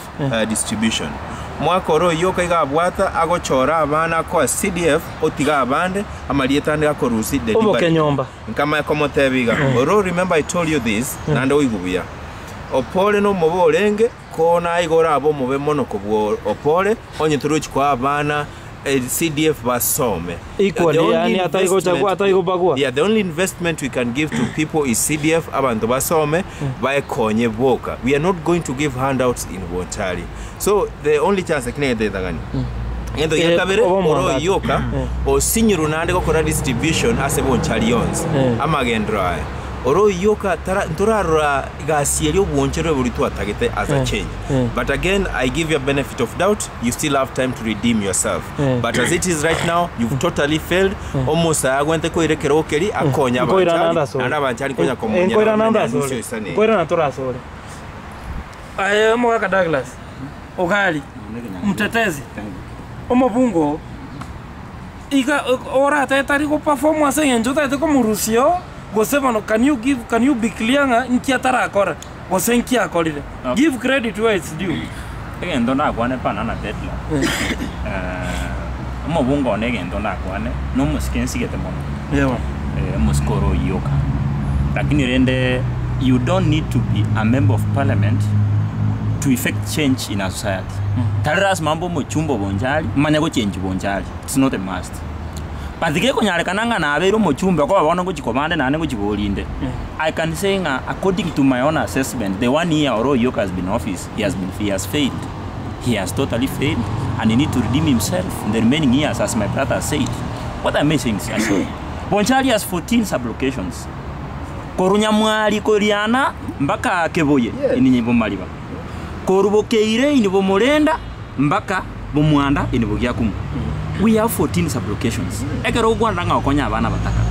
[SPEAKER 4] distribution. Omwaka ore oyoka iga abwata agochora abana akoa CDF otiga abande amarieta ande gakorusia deliberately.
[SPEAKER 1] Obokenyomba.
[SPEAKER 4] Nkamanya komotebia iga, oro remember I told you this naende oigwe buya. Opore nomobe orenge Ko naigo orabe omobe mono kobua Opore, onye torochi koa abana CDF basome.
[SPEAKER 1] Equally,
[SPEAKER 4] The only
[SPEAKER 1] yaani ataigocha
[SPEAKER 4] investment-
[SPEAKER 1] ataigobagua.
[SPEAKER 4] Yeah, the only investment we can give to people is CDF, abanto basome, baekonye boka. We are not going to give handouts in Bonchari. So the only chance lakini egento Egento gia
[SPEAKER 1] Eh,
[SPEAKER 4] kabere,
[SPEAKER 1] obe omwagacho.
[SPEAKER 4] ore oyoka, osinyirwe naende gokora distribution ase Bonchari yonsi, amagenderero aya. Ore oyoka tara ntorarora egasi eria obwonchere boria twatagete as a
[SPEAKER 1] Eh,
[SPEAKER 4] change.
[SPEAKER 1] eh.
[SPEAKER 4] But again, I give you a benefit of doubt, you still have time to redeem yourself.
[SPEAKER 1] Eh.
[SPEAKER 4] But as it is right now, you've totally failed. Omosae agwente koira ekerogo keria akonye
[SPEAKER 1] Nkoirana
[SPEAKER 4] abanchari,
[SPEAKER 1] ndasore.
[SPEAKER 4] naende abanchari nkonya komonyera
[SPEAKER 1] Nkoirana
[SPEAKER 4] bamanye
[SPEAKER 1] ndasore.
[SPEAKER 4] nusu esani.
[SPEAKER 1] Nkoirana torasore. Aye omogaka Douglas, Ogari, mtetezi, omobungo oo, iga oratebe tari go perform ase eng'encho otagete komorusia oo, gose bono can you give, can you be clear ng'a nki atarakora, gose nki akorire? Give credit where it's due.
[SPEAKER 2] Egento ndakwane pana na Bedla, omobungo one egento ndakwane, na omosike nsigete mono.
[SPEAKER 1] Eeh.
[SPEAKER 2] Omosike ore oyioka. Lakini rende you don't need to be a member of parliament to effect change in a society. Tari lasima mbe omochumba obonchari manye gochengi bonchari, it's not a must. But gekonyarekana ng'a nabeire omochumbe okoba bono ngochi kobande naende ngochi borinde, I can say ng'a according to my own assessment the one year ore oyioka has been in office, he has been he has failed. He has totally failed and he need to redeem himself in the remaining years as my brother has said. What am I saying ase? Bonchari has 14 sub-locations. Korwa Nyamwari koriana mpaka Keboye in Bomariba. Korwa Bokeire in Bomorenda mpaka Bomwanda in Bogiakumu. We have 14 sub-locations. Ekero ogokwanera ng'a okonye abana abataka.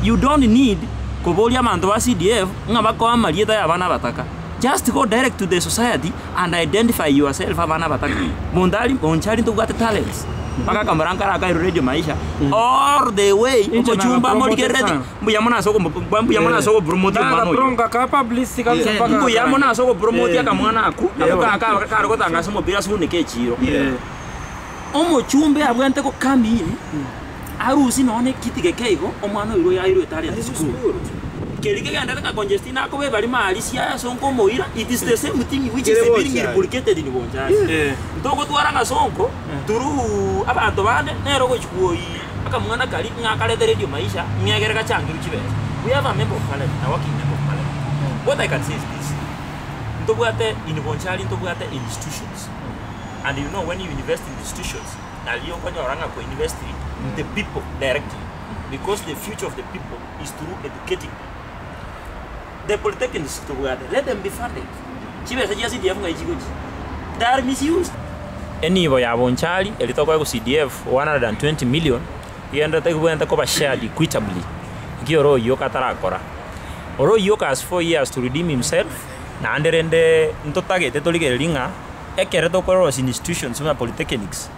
[SPEAKER 2] You don't need koboria abanto ba CDF ng'a bakoe amarieta ya abana abataka. Just go direct to the society and identify yourself abana abataka. Monto aria Bonchari ntobwate talents. Mpaka akamora nkare akairwe radio maisha all the way
[SPEAKER 1] Inche
[SPEAKER 2] omochumba
[SPEAKER 1] nagapromote
[SPEAKER 2] amorigerereti
[SPEAKER 1] sana.
[SPEAKER 2] mbuya mono ase okomo mbuya mono ase ogopromote omwana oyo.
[SPEAKER 1] Nagapromka ka publicity kabisa mpaka
[SPEAKER 2] Mbuya mono ase ogopromote akamwana aku ako kaka kare gotangasa omopira ase oneke echiro. Omochumbe abwenerete go come in arusie nonya na ekiti geke igo omwana oirwe yairwe etari ase esukuru. Keria kegenderete ng'a Conjestina akoba ebarimo aria siaya sonko omoira it is the same thing which is being replicated in Bonchari. Ntogotwara ng'a sonko through abanto bande nere ogochi kuoyia akamwana karia ng'a akarete radio maisha ng'a egere gachangerwe chibesa. We have a member of parliament, a working member of parliament. What I can say is this, ntobwate in Bonchari ntobwate institutions and you know when you invest in institutions nario okonyora ng'a ko invest in the people directly because the future of the people is through educating them. The polytechnics tobwate let them be funded. Chibesa chia CDF ng'ai chigochia? They are misused. Enibo ya Bonchari eria tokoegwa CDF 120 million egenderete ebwenerete koba shared equitably ekio ore oyio katarakora. Ore oyio has 4 years to redeem himself naende rende ntotagete torigererie ng'a ekere tokorosia institutions buna polytechnics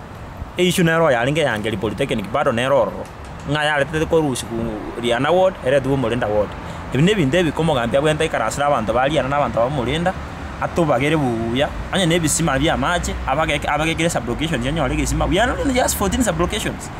[SPEAKER 2] Eissue nero yarenge ya Ngeri Polytechnic bado nero ororo, ng'a yaretete korusigwa Riana ward eretwe Omorinda ward. Ebi nebinto ebike omogambi abwenerete aikaransere abanto ba Riana na abanto ba Omorinda, atobagere buya, onye na ebisima bia amache, abageke abagekere sublocations onyore egesima, we are only just 14 sublocations.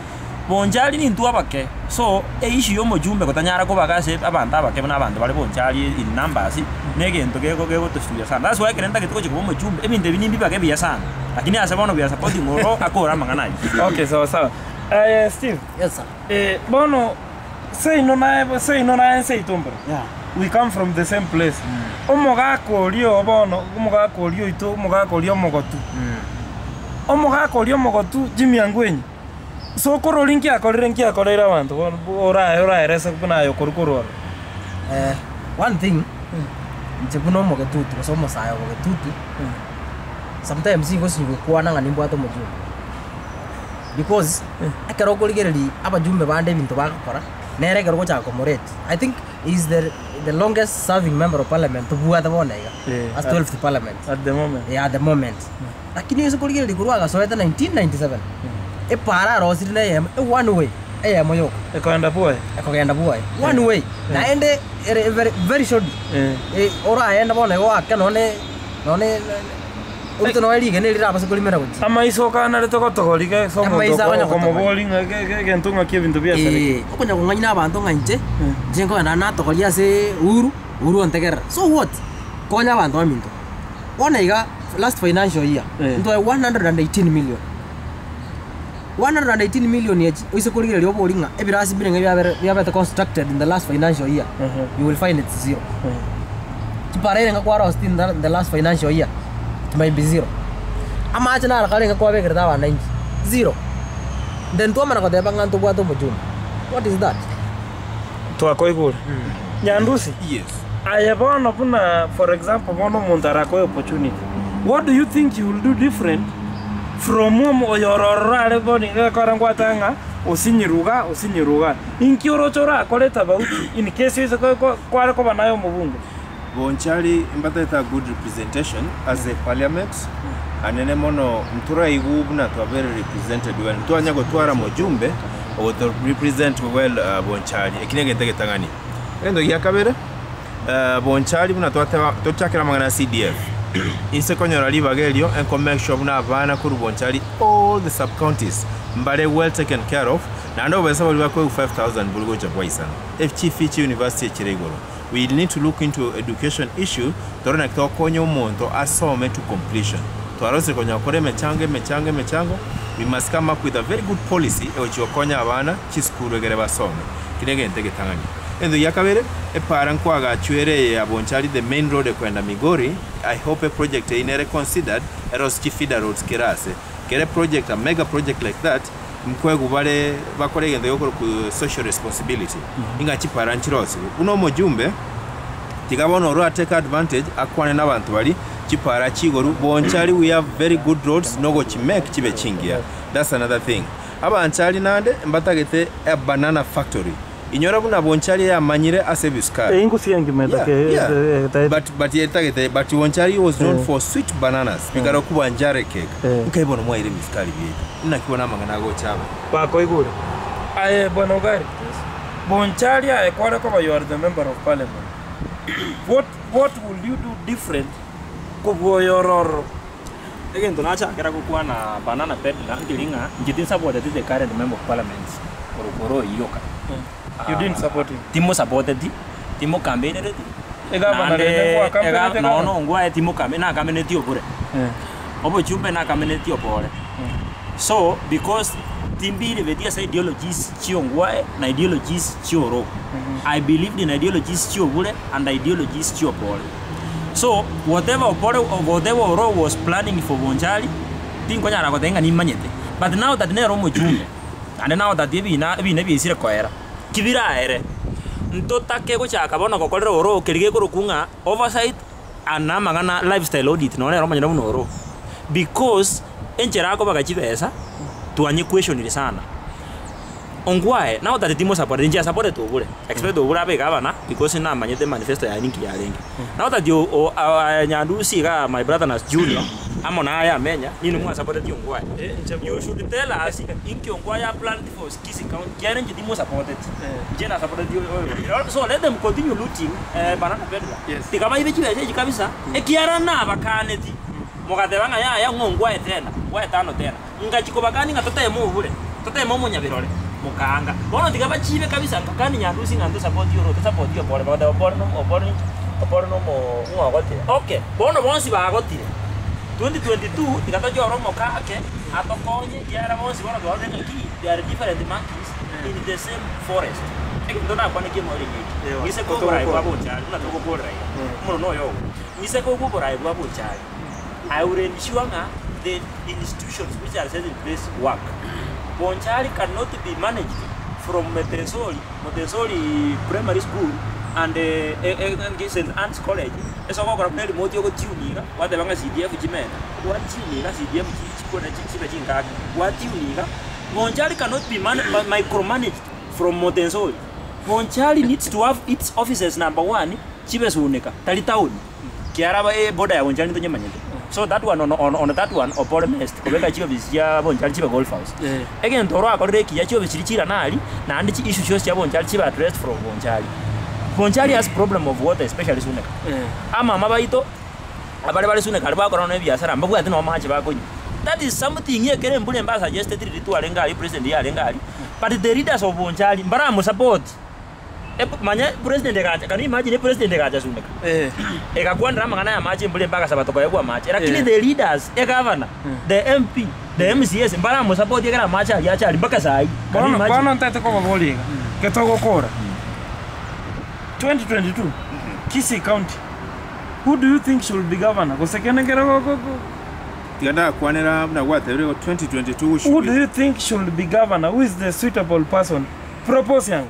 [SPEAKER 2] Bonchari nintwe abake, so eissue ya omochumbe gotanyara kobaga ase abanto abake buna abanto bare bonchari in numbers, na egento gego gegotosuia sana. That's why ekero ntagete gochia koba omochumbe, ebinto ebi nimbibage buya sana, lakini ase bono we are supporting oro akore amang'ana ayio.
[SPEAKER 1] Okay, sawa sawa. Aye Steve,
[SPEAKER 3] Yes sir.
[SPEAKER 1] eh, bono seino naye seino naye nseito mboro.
[SPEAKER 3] Yeah.
[SPEAKER 1] We come from the same place. Omogaka oria oo bono, omogaka oria oito, omogaka oria omogotu. Omogaka oria omogotu Jimmy Angwenyi, sokorori nki akorire nki akoreire abanto bono orae oraerese buna aye okorwa korwa ororo.
[SPEAKER 3] Eh, one thing, inche buna omogetutu gose omosae obogetutu, sometimes nigo gosinywa gokwana ng'a nimbwate omojumbe. Because, ekero okorigereria abajumbe bande ebinto bagokora, nere ekero ogochaka komorate, I think he is the the longest serving member of parliament tobwate bono iga,
[SPEAKER 1] Eh,
[SPEAKER 3] as 12th parliament.
[SPEAKER 1] At the moment.
[SPEAKER 3] Eh, at the moment. Lakini ase korigereria korwa agasoete 1997, epaara arosire na eyemo, e one way, eyemo yoka.
[SPEAKER 1] Ekoenda bwoye.
[SPEAKER 3] Ekogenda bwoye, one way, naende ere very very short,
[SPEAKER 1] Eh.
[SPEAKER 3] eh, oraende bono igo oake nonye nonye orute nonye rigena eri rirabase korimera gochia.
[SPEAKER 1] Amaiso okanarete gotogoria iga ase omonto
[SPEAKER 3] Amaiso akonya gotogoria.
[SPEAKER 1] okomoboria ng'a ge- ge- egento ng'aki ebinto biasareka.
[SPEAKER 3] Eh, okonya kong'aina abanto ng'a inche, inche nkogenda natogoria ase Uhuru, Uhuru ontegerera. So what? Konya abanto baminto. Bono iga last financial year,
[SPEAKER 1] Eh.
[SPEAKER 3] ntwae 118 million. 118 million echi, oise korigereria obori ng'a ebirasi mbire ng'a biabere biabete constructed in the last financial year,
[SPEAKER 1] Mhm.
[SPEAKER 3] you will find it's zero. Chipara ere ng'a kwaroseti in the, in the last financial year, it might be zero. Amache naro kare ng'a kwabekerete abananchi, zero. Then twamana koteba ng'a ntobwate omochumbe. What is that?
[SPEAKER 1] Twakoigure. Nyandusi,
[SPEAKER 4] Yes.
[SPEAKER 1] aye bono buna for example bono omonto arakoe opportunity, what do you think you will do different from omo oyo ore ororo are bono iga ekero ngwateba ng'a osinyirwe iga osinyirwe iga. Inki oroche orakore tofauti in case oise ko- ko- kware koba naye omobunge?
[SPEAKER 4] Bonchari mbatete a good representation as a parliament anene mono ntoraigwe buna twabere represented well ntwanya gotwara mojumbe ogoto represent well Bonchari eki negento egetang'ani. Egento gia kabere Bonchari buna twateba tochakere amang'ana ya CDF inse konyora ribaga erio enko make sure buna abana korwa Bonchari all the sub counties mbare well taken care of naende obobesa boria bakoegwa 5000 mbori gocha bwaisana echifi chia university echire igoro. We need to look into education issue tore naki togokonya omonto asome to completion. Twarosire konya gokora emechango emechango emechango, we must come up with a very good policy egochia gokonya abana chisukuru egere basome. Eki negento egetang'ani. Egento gia kabere, epara nkoagachwa ere eye ya Bonchari the main road ekoenda Migori, I hope eproject eyio nere considered erosie chifeeder roads kera ase. Kere project a mega project like that, Nkoegwa bare bakore egento gekorokwa social responsibility, ing'a chipara nchirosigwe. Buna omojumbe, tiga bono oro atake advantage akwane nabanto baria, chipara chigoru, Bonchari we have very good roads nogochimake chibe chingiya. That's another thing. Abanchari naende mbatagete a banana factory. Inyora buna Bonchari eyamanyire ase ebisukari.
[SPEAKER 1] Eingusi engima
[SPEAKER 4] Yeah, yeah. But, but etagete, but Bonchari was known for sweet bananas, bikarokwa Banjare cake. Nkai bono mwaire ebisukari biaito. Naki bono amang'ana agocha aba.
[SPEAKER 1] Bakoigure. Aye bwana Ogari, Bonchari aye kware koba you are the member of parliament. What, what will you do different kobua oyo ore ororo?
[SPEAKER 2] Egento nachakera gokwana banana peddler nkeri ng'a inche tinsapoteti the current member of parliament korokwa oro oyio oka.
[SPEAKER 1] You didn't support him.
[SPEAKER 2] Timosapoteti, timocampaignereti,
[SPEAKER 1] Egavana rende
[SPEAKER 2] naende
[SPEAKER 1] ngwakampenete
[SPEAKER 2] ega
[SPEAKER 1] gavana?
[SPEAKER 2] nono ongwae timocamp nakameneti obure. Obochumbe nakameneti obore. So because timbiribeti ase ideologies chia ongwae na ideologies chia oro. I believed in ideologies chia obure and ideologies chia obore. So whatever Opore whatever Oro was planning for Bonchari, tinkonyara goteba ng'a nimanyete. But now that nere omochumbe, naende now that ebina ebina biaisire koera, ki biraere, ntotake gochaka bono gokorera Oro keria gekorokwa ng'a oversight and na amang'ana lifestyle audit nonye nere omonyene buna Oro. Because enchera akobaga chibesa, twanyequestionire sana. Ongwae, now that timo support, inche asupported Obure, expect Obure abe egavana because namanyete manifesto yaye ninki yarenge. Now that you, o, a, Nyandusi iga my brother nas Junior, amo na aye Amenya, ninwe mwasupporteti Ongwae. You should tell us inki Ongwae a planned for Kisii County, kiagera inche timosupporteti. Inche nasupporteti oyo. So let them continue looting eh, banana peddler.
[SPEAKER 1] Yes.
[SPEAKER 2] Tiga baibe chibesa echi kabisa, ekiara nabakaneti, mogateba ng'a yaya ng'a Ongwae tena, Ongwae tano tena. Ngachia kobakania ng'a toteme Obure, toteme omonyabirore. Mokaanga. Bono tiga bachibe kabisa nkakani Nyandusi ng'a ntosapoti oro tosapoti Opore bagoteba Opore no Opore ninki Opore nomo ng'o ogotire. Okay, bono bonsi bagotire, 2022 tiga tochore omokake atokonye ekiagera bonsi bono twarorire ng'a ki they are different monkeys in the same forest. Egento ndakwane ki'emoerio ng'eki, ng'ise koa oboraai bwa bonchari buna togokorera iga, omorero noyo ogo, ng'ise kogwa oboraai bwa bonchari, I will ensure ng'a the institutions which are set in place work. Bonchari cannot be managed from Montessori, Montessori Primary School and St. Anne's College ase ogokora buna erimote ogotune iga gwateba ng'a CDF chimenta, gwatune iga CDF chikore chibe chinkaki, gwatune iga. Bonchari cannot be micromanaged from Montessori. Bonchari needs to have its offices number one chibe Suneka, tari town. Kiaraba eboda ya Bonchari ntonyemanyete. So that one on, on, on that one opore mest kobeka chiofisi chia Bonchari chibe golf house. Egento orakorire ekiya chiofisi chiria chirane aria naende chi issue chionsi chia Bonchari chibe addressed from Bonchari. Bonchari has problem of water especially Suneka. Amama baito abare bare Suneka aria bakora nonya ebiasara mbabwati nonya amache bakonywa. That is something ekere embura embe asuggested riria twarenge aria president yarenge aria but the leaders of Bonchari mbaramosupport. Manya president egacha, can you imagine epresident egacha Suneka? Egakwanera amang'ana ya amache embura embe agasaba tokoegwa amache. Lakini the leaders, egavana, the MP, the MCAs mbaramosupport ekero amache aria acha aria mpaka saa hii. Can you
[SPEAKER 1] Bono
[SPEAKER 2] imagine?
[SPEAKER 1] bono ntaete kobaboria iga, ekero togokora 2022 Kisii County, who do you think should be governor? Gose kende nkere go go go
[SPEAKER 4] Tiga ndakwanera buna gwatebire igo 2022
[SPEAKER 1] who
[SPEAKER 4] should
[SPEAKER 1] do
[SPEAKER 4] be
[SPEAKER 1] you think should be governor? Who is the suitable person? Propose yango.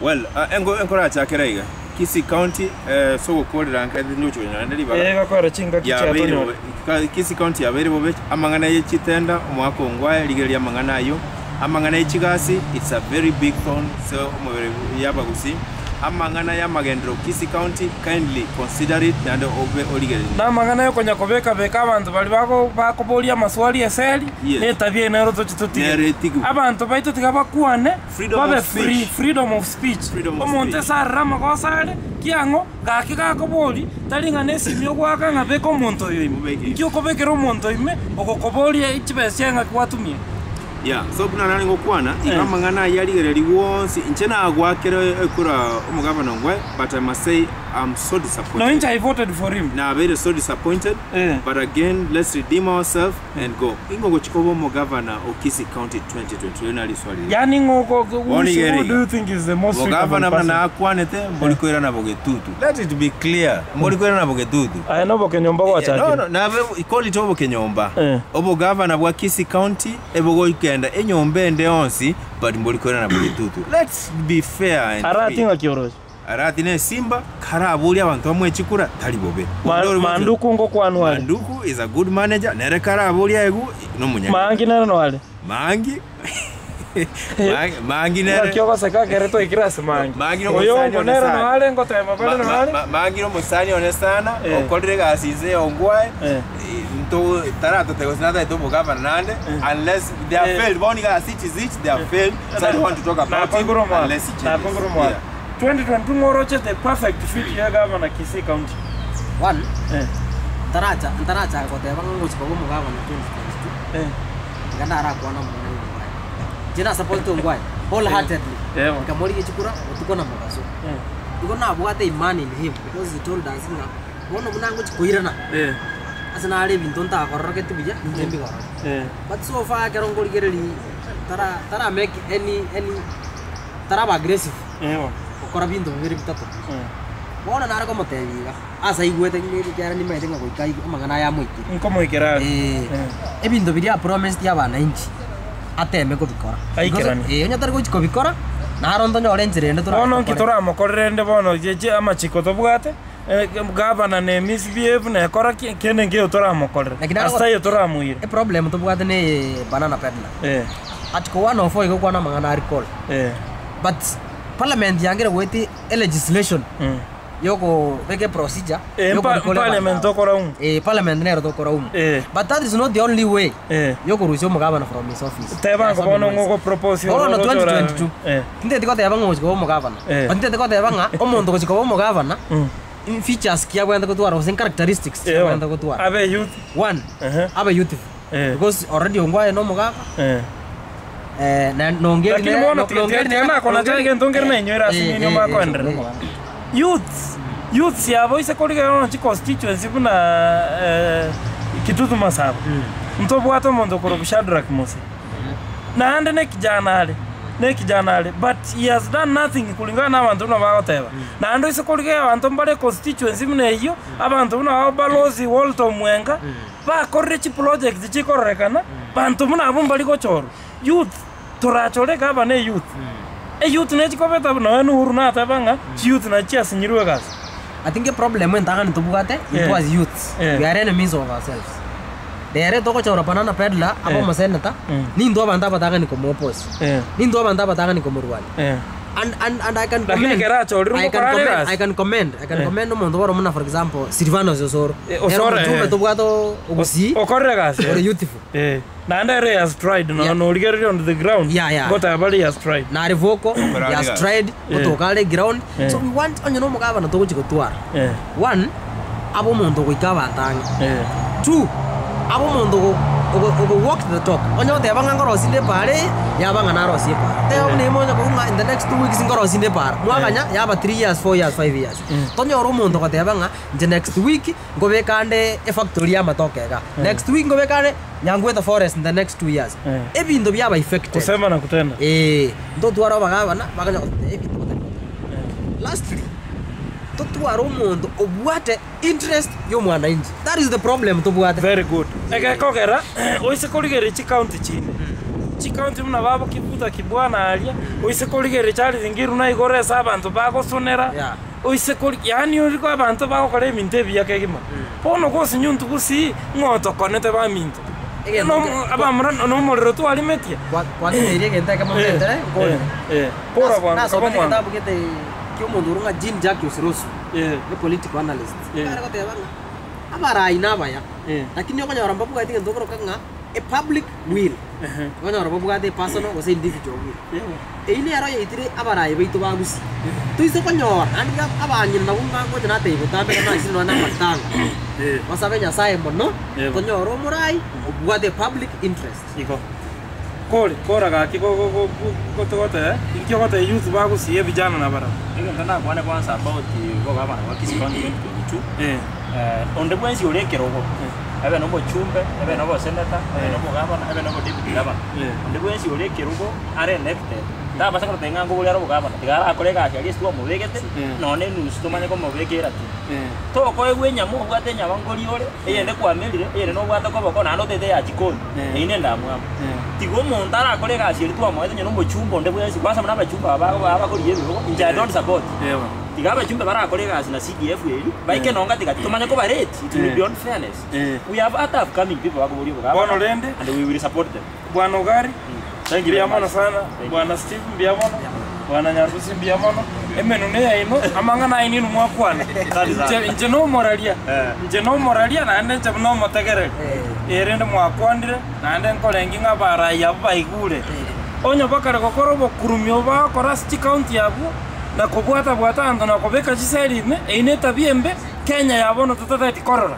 [SPEAKER 4] Well, engo enkorachakera iga Kisii County eh, ase ogokorera nka ndoche konyora naende ribaga
[SPEAKER 1] Ee, gakora chingaki
[SPEAKER 4] yabeire
[SPEAKER 1] chiatonyora.
[SPEAKER 4] bobe Ka- Kisii County yabeire bobe amang'ana ye chitenda omwaka ongwae rigereria amang'ana ayio amang'ana ye chigasi it's a very big thorn ase omobere y'abagusii amang'ana y'amagenderero Kisii County kindly consider it naende obe origererie.
[SPEAKER 1] Namang'ana yokonya kobeka-beka abanto baria bago bakoboria amaswali eseri,
[SPEAKER 4] Yes.
[SPEAKER 1] na etabia eye nero toche totige.
[SPEAKER 4] Nere etigwe.
[SPEAKER 1] Abanto baito tiga bakwane,
[SPEAKER 4] Freedom
[SPEAKER 1] babe
[SPEAKER 4] of
[SPEAKER 1] free,
[SPEAKER 4] speech.
[SPEAKER 1] freedom of speech.
[SPEAKER 4] Freedom of
[SPEAKER 1] Omonto
[SPEAKER 4] speech.
[SPEAKER 1] ase arere amagoso are, kiang'o, gaki gakobori, tari ng'a nesimi ogoaka ng'a beka omonto oyo ime.
[SPEAKER 4] Mobeke ime.
[SPEAKER 1] Inki okobekera omonto ime, ogokoboria chibesa chiaye ng'aki gwatumia?
[SPEAKER 4] Yeah, so buna nare ngokwana, iga
[SPEAKER 1] Eh.
[SPEAKER 4] amang'ana ayio arigererigwe onsi, inche nagwakera ekura omogavana ongwe, but I must say I'm so
[SPEAKER 1] No
[SPEAKER 4] disappointed.
[SPEAKER 1] inche I voted for him.
[SPEAKER 4] Nabeire so disappointed,
[SPEAKER 1] Eh.
[SPEAKER 4] but again let's redeem ourselves and go. Ing'o ogochia koba omogavana o Kisii County 2022? Erio nari riswali riria.
[SPEAKER 1] Yaani ng'o oko-
[SPEAKER 4] Bono
[SPEAKER 1] who
[SPEAKER 4] iga ere
[SPEAKER 1] who do
[SPEAKER 4] iga.
[SPEAKER 1] you think is the most suitable
[SPEAKER 4] Bogavana buna
[SPEAKER 1] person?
[SPEAKER 4] nakwanete mbori koirana bogetutu. Let it be clear, mbori koirana bogetutu.
[SPEAKER 1] Aye nobokenyomba
[SPEAKER 4] No,
[SPEAKER 1] gwachakire.
[SPEAKER 4] no, nabe call it obokenyomba.
[SPEAKER 1] Eh.
[SPEAKER 4] Obogavana bwa Kisii County ebogokenda enyomba ende yonsi but mbori koirana bogetutu. Let's be fair and
[SPEAKER 1] Arati
[SPEAKER 4] free.
[SPEAKER 1] ng'aki oroche.
[SPEAKER 4] Arati ne esimba karaborie abanto bamwe chikura tari bobe. Onde ore gocha-
[SPEAKER 1] Manduku ngokwanwa are.
[SPEAKER 4] Manduku is a good manager nere karaborie aigwe nomonyakibe.
[SPEAKER 1] Maangi nere noare.
[SPEAKER 4] Maangi Maangi- Maangi nere
[SPEAKER 1] Ng'aki ogoseka ekere twaikire ase Maangi.
[SPEAKER 4] Maangi nomosani
[SPEAKER 1] Oyongo
[SPEAKER 4] one
[SPEAKER 1] nere
[SPEAKER 4] sana.
[SPEAKER 1] noare ngoteba bare
[SPEAKER 4] Ma- ma-
[SPEAKER 1] noare.
[SPEAKER 4] ma- Maangi nomosani one sana
[SPEAKER 1] Eh.
[SPEAKER 4] okorire egasi inse ya Ongwae
[SPEAKER 1] Eh.
[SPEAKER 4] nto taratote gose natagete omogavana naende unless they have
[SPEAKER 1] Eh.
[SPEAKER 4] failed bono iga as it is it they have failed so I don't want to talk about him
[SPEAKER 1] Nakoigure omwaka.
[SPEAKER 4] unless he changes.
[SPEAKER 1] Nakoigure omwaka.
[SPEAKER 4] Yeah.
[SPEAKER 1] 2022 ng'oroche the perfect fit ya governor Kisii County.
[SPEAKER 3] One,
[SPEAKER 1] Eh.
[SPEAKER 3] ntaracha ntarachaka goteba ng'a ngochi koba omogavana 2022,
[SPEAKER 1] Eh.
[SPEAKER 3] iga ndarakwane omong'ina Ongwae. Inche nasapotete Ongwae wholeheartedly.
[SPEAKER 1] Eeh.
[SPEAKER 3] Nkamorigia chikura botuko na mogaso.
[SPEAKER 1] Eh.
[SPEAKER 3] Igo nabwate imani in him because he told us ng'a bono buna ngochi koirana
[SPEAKER 1] Eh.
[SPEAKER 3] ase nare ebinto ntakororogeti buya ninche mbikorore.
[SPEAKER 1] Eh.
[SPEAKER 3] But so far ekero nkorigereria tara tara make any any taraba aggressive.
[SPEAKER 1] Eeh.
[SPEAKER 3] Gokora binto bibere bitato.
[SPEAKER 1] Eh.
[SPEAKER 3] Bono nare komotebia iga, ase aigwete ng'a ekiagera nimanyete ng'a goika aigwe amang'ana aya amoikire.
[SPEAKER 1] Nkomoikera are.
[SPEAKER 3] Eh,
[SPEAKER 1] Eh.
[SPEAKER 3] ebinto biria apromised abananchi, ateme kobikora.
[SPEAKER 1] Aikeranie.
[SPEAKER 3] Because, eh, onye tari gochi kobikora, naro ntonyore enchera ende
[SPEAKER 1] Bono nki
[SPEAKER 3] torakore.
[SPEAKER 1] toramokorere rende bono cheche amachiko tobwate, eh, gavana ne misbehave nekora ki, kende nkeiyo toramokorere.
[SPEAKER 3] Lakini naro
[SPEAKER 1] Ase taiyo toramoire.
[SPEAKER 3] Eproblem tobwate na eye banana peddler.
[SPEAKER 1] Eh,
[SPEAKER 3] Article 104 iga okwana amang'ana a recall.
[SPEAKER 1] eh,
[SPEAKER 3] But parliament yangire goetia elegislation
[SPEAKER 1] mm.
[SPEAKER 3] yokobeka eprocedure
[SPEAKER 1] Eh, mpa-
[SPEAKER 3] yokorikora
[SPEAKER 1] parliament
[SPEAKER 3] abanto aba.
[SPEAKER 1] tokoraumu.
[SPEAKER 3] Eh, parliament nero tokoraumu.
[SPEAKER 1] Eh.
[SPEAKER 3] But that is not the only way
[SPEAKER 1] Eh.
[SPEAKER 3] yokorusia omogavana from his office.
[SPEAKER 1] Teba
[SPEAKER 3] There are
[SPEAKER 1] ng'o
[SPEAKER 3] so
[SPEAKER 1] bono
[SPEAKER 3] many ways.
[SPEAKER 1] ng'o ogopropose
[SPEAKER 3] Bono
[SPEAKER 1] oroche ora-
[SPEAKER 3] 2022
[SPEAKER 1] Eh.
[SPEAKER 3] tinteti goteba ng'a ogochi koba omogavana.
[SPEAKER 1] Eh.
[SPEAKER 3] But ntinteti goteba ng'a omonto ogochi koba omogavana
[SPEAKER 1] Mm.
[SPEAKER 3] features ki abwenerete gotwara gose characteristics
[SPEAKER 1] Eh,
[SPEAKER 3] abwenerete gotwara.
[SPEAKER 1] Abe youth.
[SPEAKER 3] One,
[SPEAKER 1] Ehe.
[SPEAKER 3] abe youthful.
[SPEAKER 1] Eh.
[SPEAKER 3] Because already ongwae na omogaka.
[SPEAKER 1] Eh.
[SPEAKER 3] Eh, na nongeri
[SPEAKER 1] Lakini
[SPEAKER 3] nere-
[SPEAKER 1] bono
[SPEAKER 3] no-
[SPEAKER 1] tiga-
[SPEAKER 3] nongeri
[SPEAKER 1] tiga- tiga
[SPEAKER 3] nere-
[SPEAKER 1] nakona
[SPEAKER 3] nongeri-
[SPEAKER 1] egento nkere nainywere ase
[SPEAKER 3] Eh,
[SPEAKER 1] nini
[SPEAKER 3] eh,
[SPEAKER 1] obakoenderera.
[SPEAKER 3] eh, eh.
[SPEAKER 1] Youths, youths yabo ise korigera bono chiconstituency buna eh, Kitutu Masaba. Ntobwate omonto okorokwa Shadrack Mose. Naende ne kijana are, ne kijana are but he has done nothing kulingana na abanto buna bagoteba. Naende oise korigereria abanto mbare constituency buna eyio, abanto buna aba balozi Walter Omwenga, bakorire chiproject chikororekana, banto buna abwo mbari gochorwa. Youth, torachore gavana eyouth, eyouth nechikobeta buna nonya Uhuru nateba ng'a chiyouth nachi chiasinyirwe egasi.
[SPEAKER 3] I think eproblem entang'ani tobwate
[SPEAKER 1] Eh.
[SPEAKER 3] intwe as youths,
[SPEAKER 1] Eh.
[SPEAKER 3] we are enemies of ourselves. Rero togochora banana peddler abe
[SPEAKER 1] Eh.
[SPEAKER 3] omosenator,
[SPEAKER 1] Mm.
[SPEAKER 3] nintwe abanto abatang'ani komoopose,
[SPEAKER 1] Eh.
[SPEAKER 3] nintwe abanto abatang'ani komorwania.
[SPEAKER 1] Eh.
[SPEAKER 3] And, and, and I can
[SPEAKER 1] Lakini
[SPEAKER 3] commend,
[SPEAKER 1] kera achorire
[SPEAKER 3] I can
[SPEAKER 1] ngokora are
[SPEAKER 3] commend,
[SPEAKER 1] egasi.
[SPEAKER 3] I can commend, I can
[SPEAKER 1] Eh.
[SPEAKER 3] commend omonto boro buna for example Silvanus Osoro.
[SPEAKER 1] Eh, Osoro,
[SPEAKER 3] Ere omochumbe
[SPEAKER 1] eh.
[SPEAKER 3] tobwate ogusii,
[SPEAKER 1] Okorire egasi.
[SPEAKER 3] ore youthful.
[SPEAKER 1] Eh. Naende ere he has tried nonya
[SPEAKER 3] Yeah.
[SPEAKER 1] norigereria on the ground
[SPEAKER 3] Yeah, yeah.
[SPEAKER 1] ngoteba bare he has tried.
[SPEAKER 3] Nare vocal,
[SPEAKER 4] Okora
[SPEAKER 3] he has
[SPEAKER 4] are
[SPEAKER 3] tried,
[SPEAKER 1] Yeah.
[SPEAKER 3] gotoka are ground.
[SPEAKER 1] Yeah.
[SPEAKER 3] So we want onye na omogabana togochi gotwara.
[SPEAKER 1] Eh.
[SPEAKER 3] One, abe omonto ogoika abanto ang'e.
[SPEAKER 1] Eh.
[SPEAKER 3] Two, abe omonto ogo- ogo ogo walk the talk. Onye goteba ng'a nkorosie inde epaara eye, yaba ng'a narosie epaara. Teba buna ime onye kobua ng'a in the next 2 weeks nkorosie inde epaara, mwaganya yaba 3 years, 4 years, 5 years. Tonyore omonto ogoteba ng'a inche next week nkobeka ande efactory ya amatoke iga, next week nkobeka ande Nyangweta forest in the next 2 years. Ebinto biaba affected.
[SPEAKER 1] Kusema na kutenda.
[SPEAKER 3] Ee, ntotware abagabana bakanya goteba ebinto batari goteba. Lastly, totware omonto obwate interest ya omwananchi. That is the problem tobwate.
[SPEAKER 1] Very good. Egekogera oise korigereria chicounty chinde. Chicounty buna babo Kibuta Kibwana aria, oise korigereria Charles Ngiru na igoro ase abanto bagosonera,
[SPEAKER 3] Yeah.
[SPEAKER 1] oise kori yaani oriko abanto bagokora ebinto ebiya kegima. Bono gosinyuntu gusii ng'o otokonete baminto.
[SPEAKER 3] Egento
[SPEAKER 1] No
[SPEAKER 3] ke-
[SPEAKER 1] abamura nomorero twarimetie.
[SPEAKER 3] Kwa- Kwatebeire egento ekemo ngentere, nkore.
[SPEAKER 1] Eh, kora bwango,
[SPEAKER 3] Nasomete
[SPEAKER 1] kaba mwango.
[SPEAKER 3] egetabu gete kia omonto orwo ng'a Jean Jacques Rousseau,
[SPEAKER 1] Eh,
[SPEAKER 3] a political analyst.
[SPEAKER 1] Eh.
[SPEAKER 3] Ekare goteba ng'a abarai nabaya,
[SPEAKER 1] eh,
[SPEAKER 3] lakini okonyora mbabwati egento okoroka ng'a a public will.
[SPEAKER 1] ehe.
[SPEAKER 3] Okonyora babwate a personal gose individual will.
[SPEAKER 1] Yeah.
[SPEAKER 3] Eyio nero yaitire abarai baito ba Gusii. Toise konyora naende iga abang'ina nabwo ng'a ngocha natebia botambe ekero naisire nonya na amatanga.
[SPEAKER 1] Eh,
[SPEAKER 3] Basabe Nyasaye mono,
[SPEAKER 1] Yebo.
[SPEAKER 3] tonyore omorai obwate public interest.
[SPEAKER 1] Igo. Kore, kora gaki go go go go gote, inki ogote youth bagusie vijana na barabwo.
[SPEAKER 2] Egento nakwane kwanza about bogabana bwa Kisii County 2022
[SPEAKER 1] Eh,
[SPEAKER 2] eh, onde bwensi ore ekerogo ebe na omochumbe ebe na oboseneta ebe na obogabana ebe na obodeputy governor
[SPEAKER 1] Eh.
[SPEAKER 2] onde bwensi ore ekerogo are elected tabasa koroteba ng'a ngobori are obogabana tiga arakore egasi aria ase twamobegete
[SPEAKER 1] Eh.
[SPEAKER 2] nonye enusu tomanye komobekera ki
[SPEAKER 1] eh,
[SPEAKER 2] tokoegwa enyama obwate enyama nkori ore eyende kwamerire eyende nobwate koboko naende otete ya jikoni
[SPEAKER 1] Eh.
[SPEAKER 2] eyio nendamwamu
[SPEAKER 1] eh.
[SPEAKER 2] tiga omonto arakore egasi eria twamoete onye na omochumba onde bwensi kwanza buna abachumba aba aba bakoria ebirogo inche I don't support
[SPEAKER 1] Ewa.
[SPEAKER 2] tiga abachumbe barakore egasi na CDF eria baike nonga tiga tomanye kobarate it will
[SPEAKER 1] Eh.
[SPEAKER 2] be on fairness
[SPEAKER 1] Eh.
[SPEAKER 2] we have other upcoming people bakoboria obogabana
[SPEAKER 1] Bono rende
[SPEAKER 2] and we will support them
[SPEAKER 1] Bwana Ogari
[SPEAKER 2] Thank you very
[SPEAKER 1] mbuya mono
[SPEAKER 2] much.
[SPEAKER 1] sana
[SPEAKER 2] Thank you.
[SPEAKER 1] Bwana Steve mbuya mono Bwana Nyandusi mbuya mono emenu ne yaino amang'ana aino inwe mwakwana
[SPEAKER 2] Asante sana.
[SPEAKER 1] Inche- inche nomoraria
[SPEAKER 2] Eh.
[SPEAKER 1] inche nomoraria naende inche nomotegereri erinde mwakwanire naende nkorengi ng'a abarai abwo baigure onye bakare gokora obokurumia bagokora ase chicounty abwo na kobwata bwata abanto na kobeka chiseri ime eyio na etabia embe Kenya ya bono totatageti korora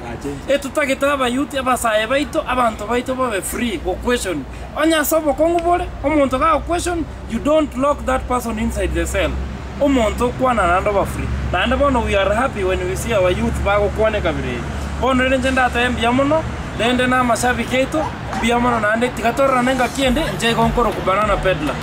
[SPEAKER 1] etotagete abayouth abasae baito abanto baito babe free go question onye ase obokong'u bore omonto gago question you don't lock that person inside the cell omonto okwana naende oba free naende bono we are happy when we see our youth bagokwana ekabira eye bono rende inche ndatebe mbuya mono rende na amashabiki aito mbuya mono naende tiga tororane engaki ende inche igo nkorokwa banana peddler.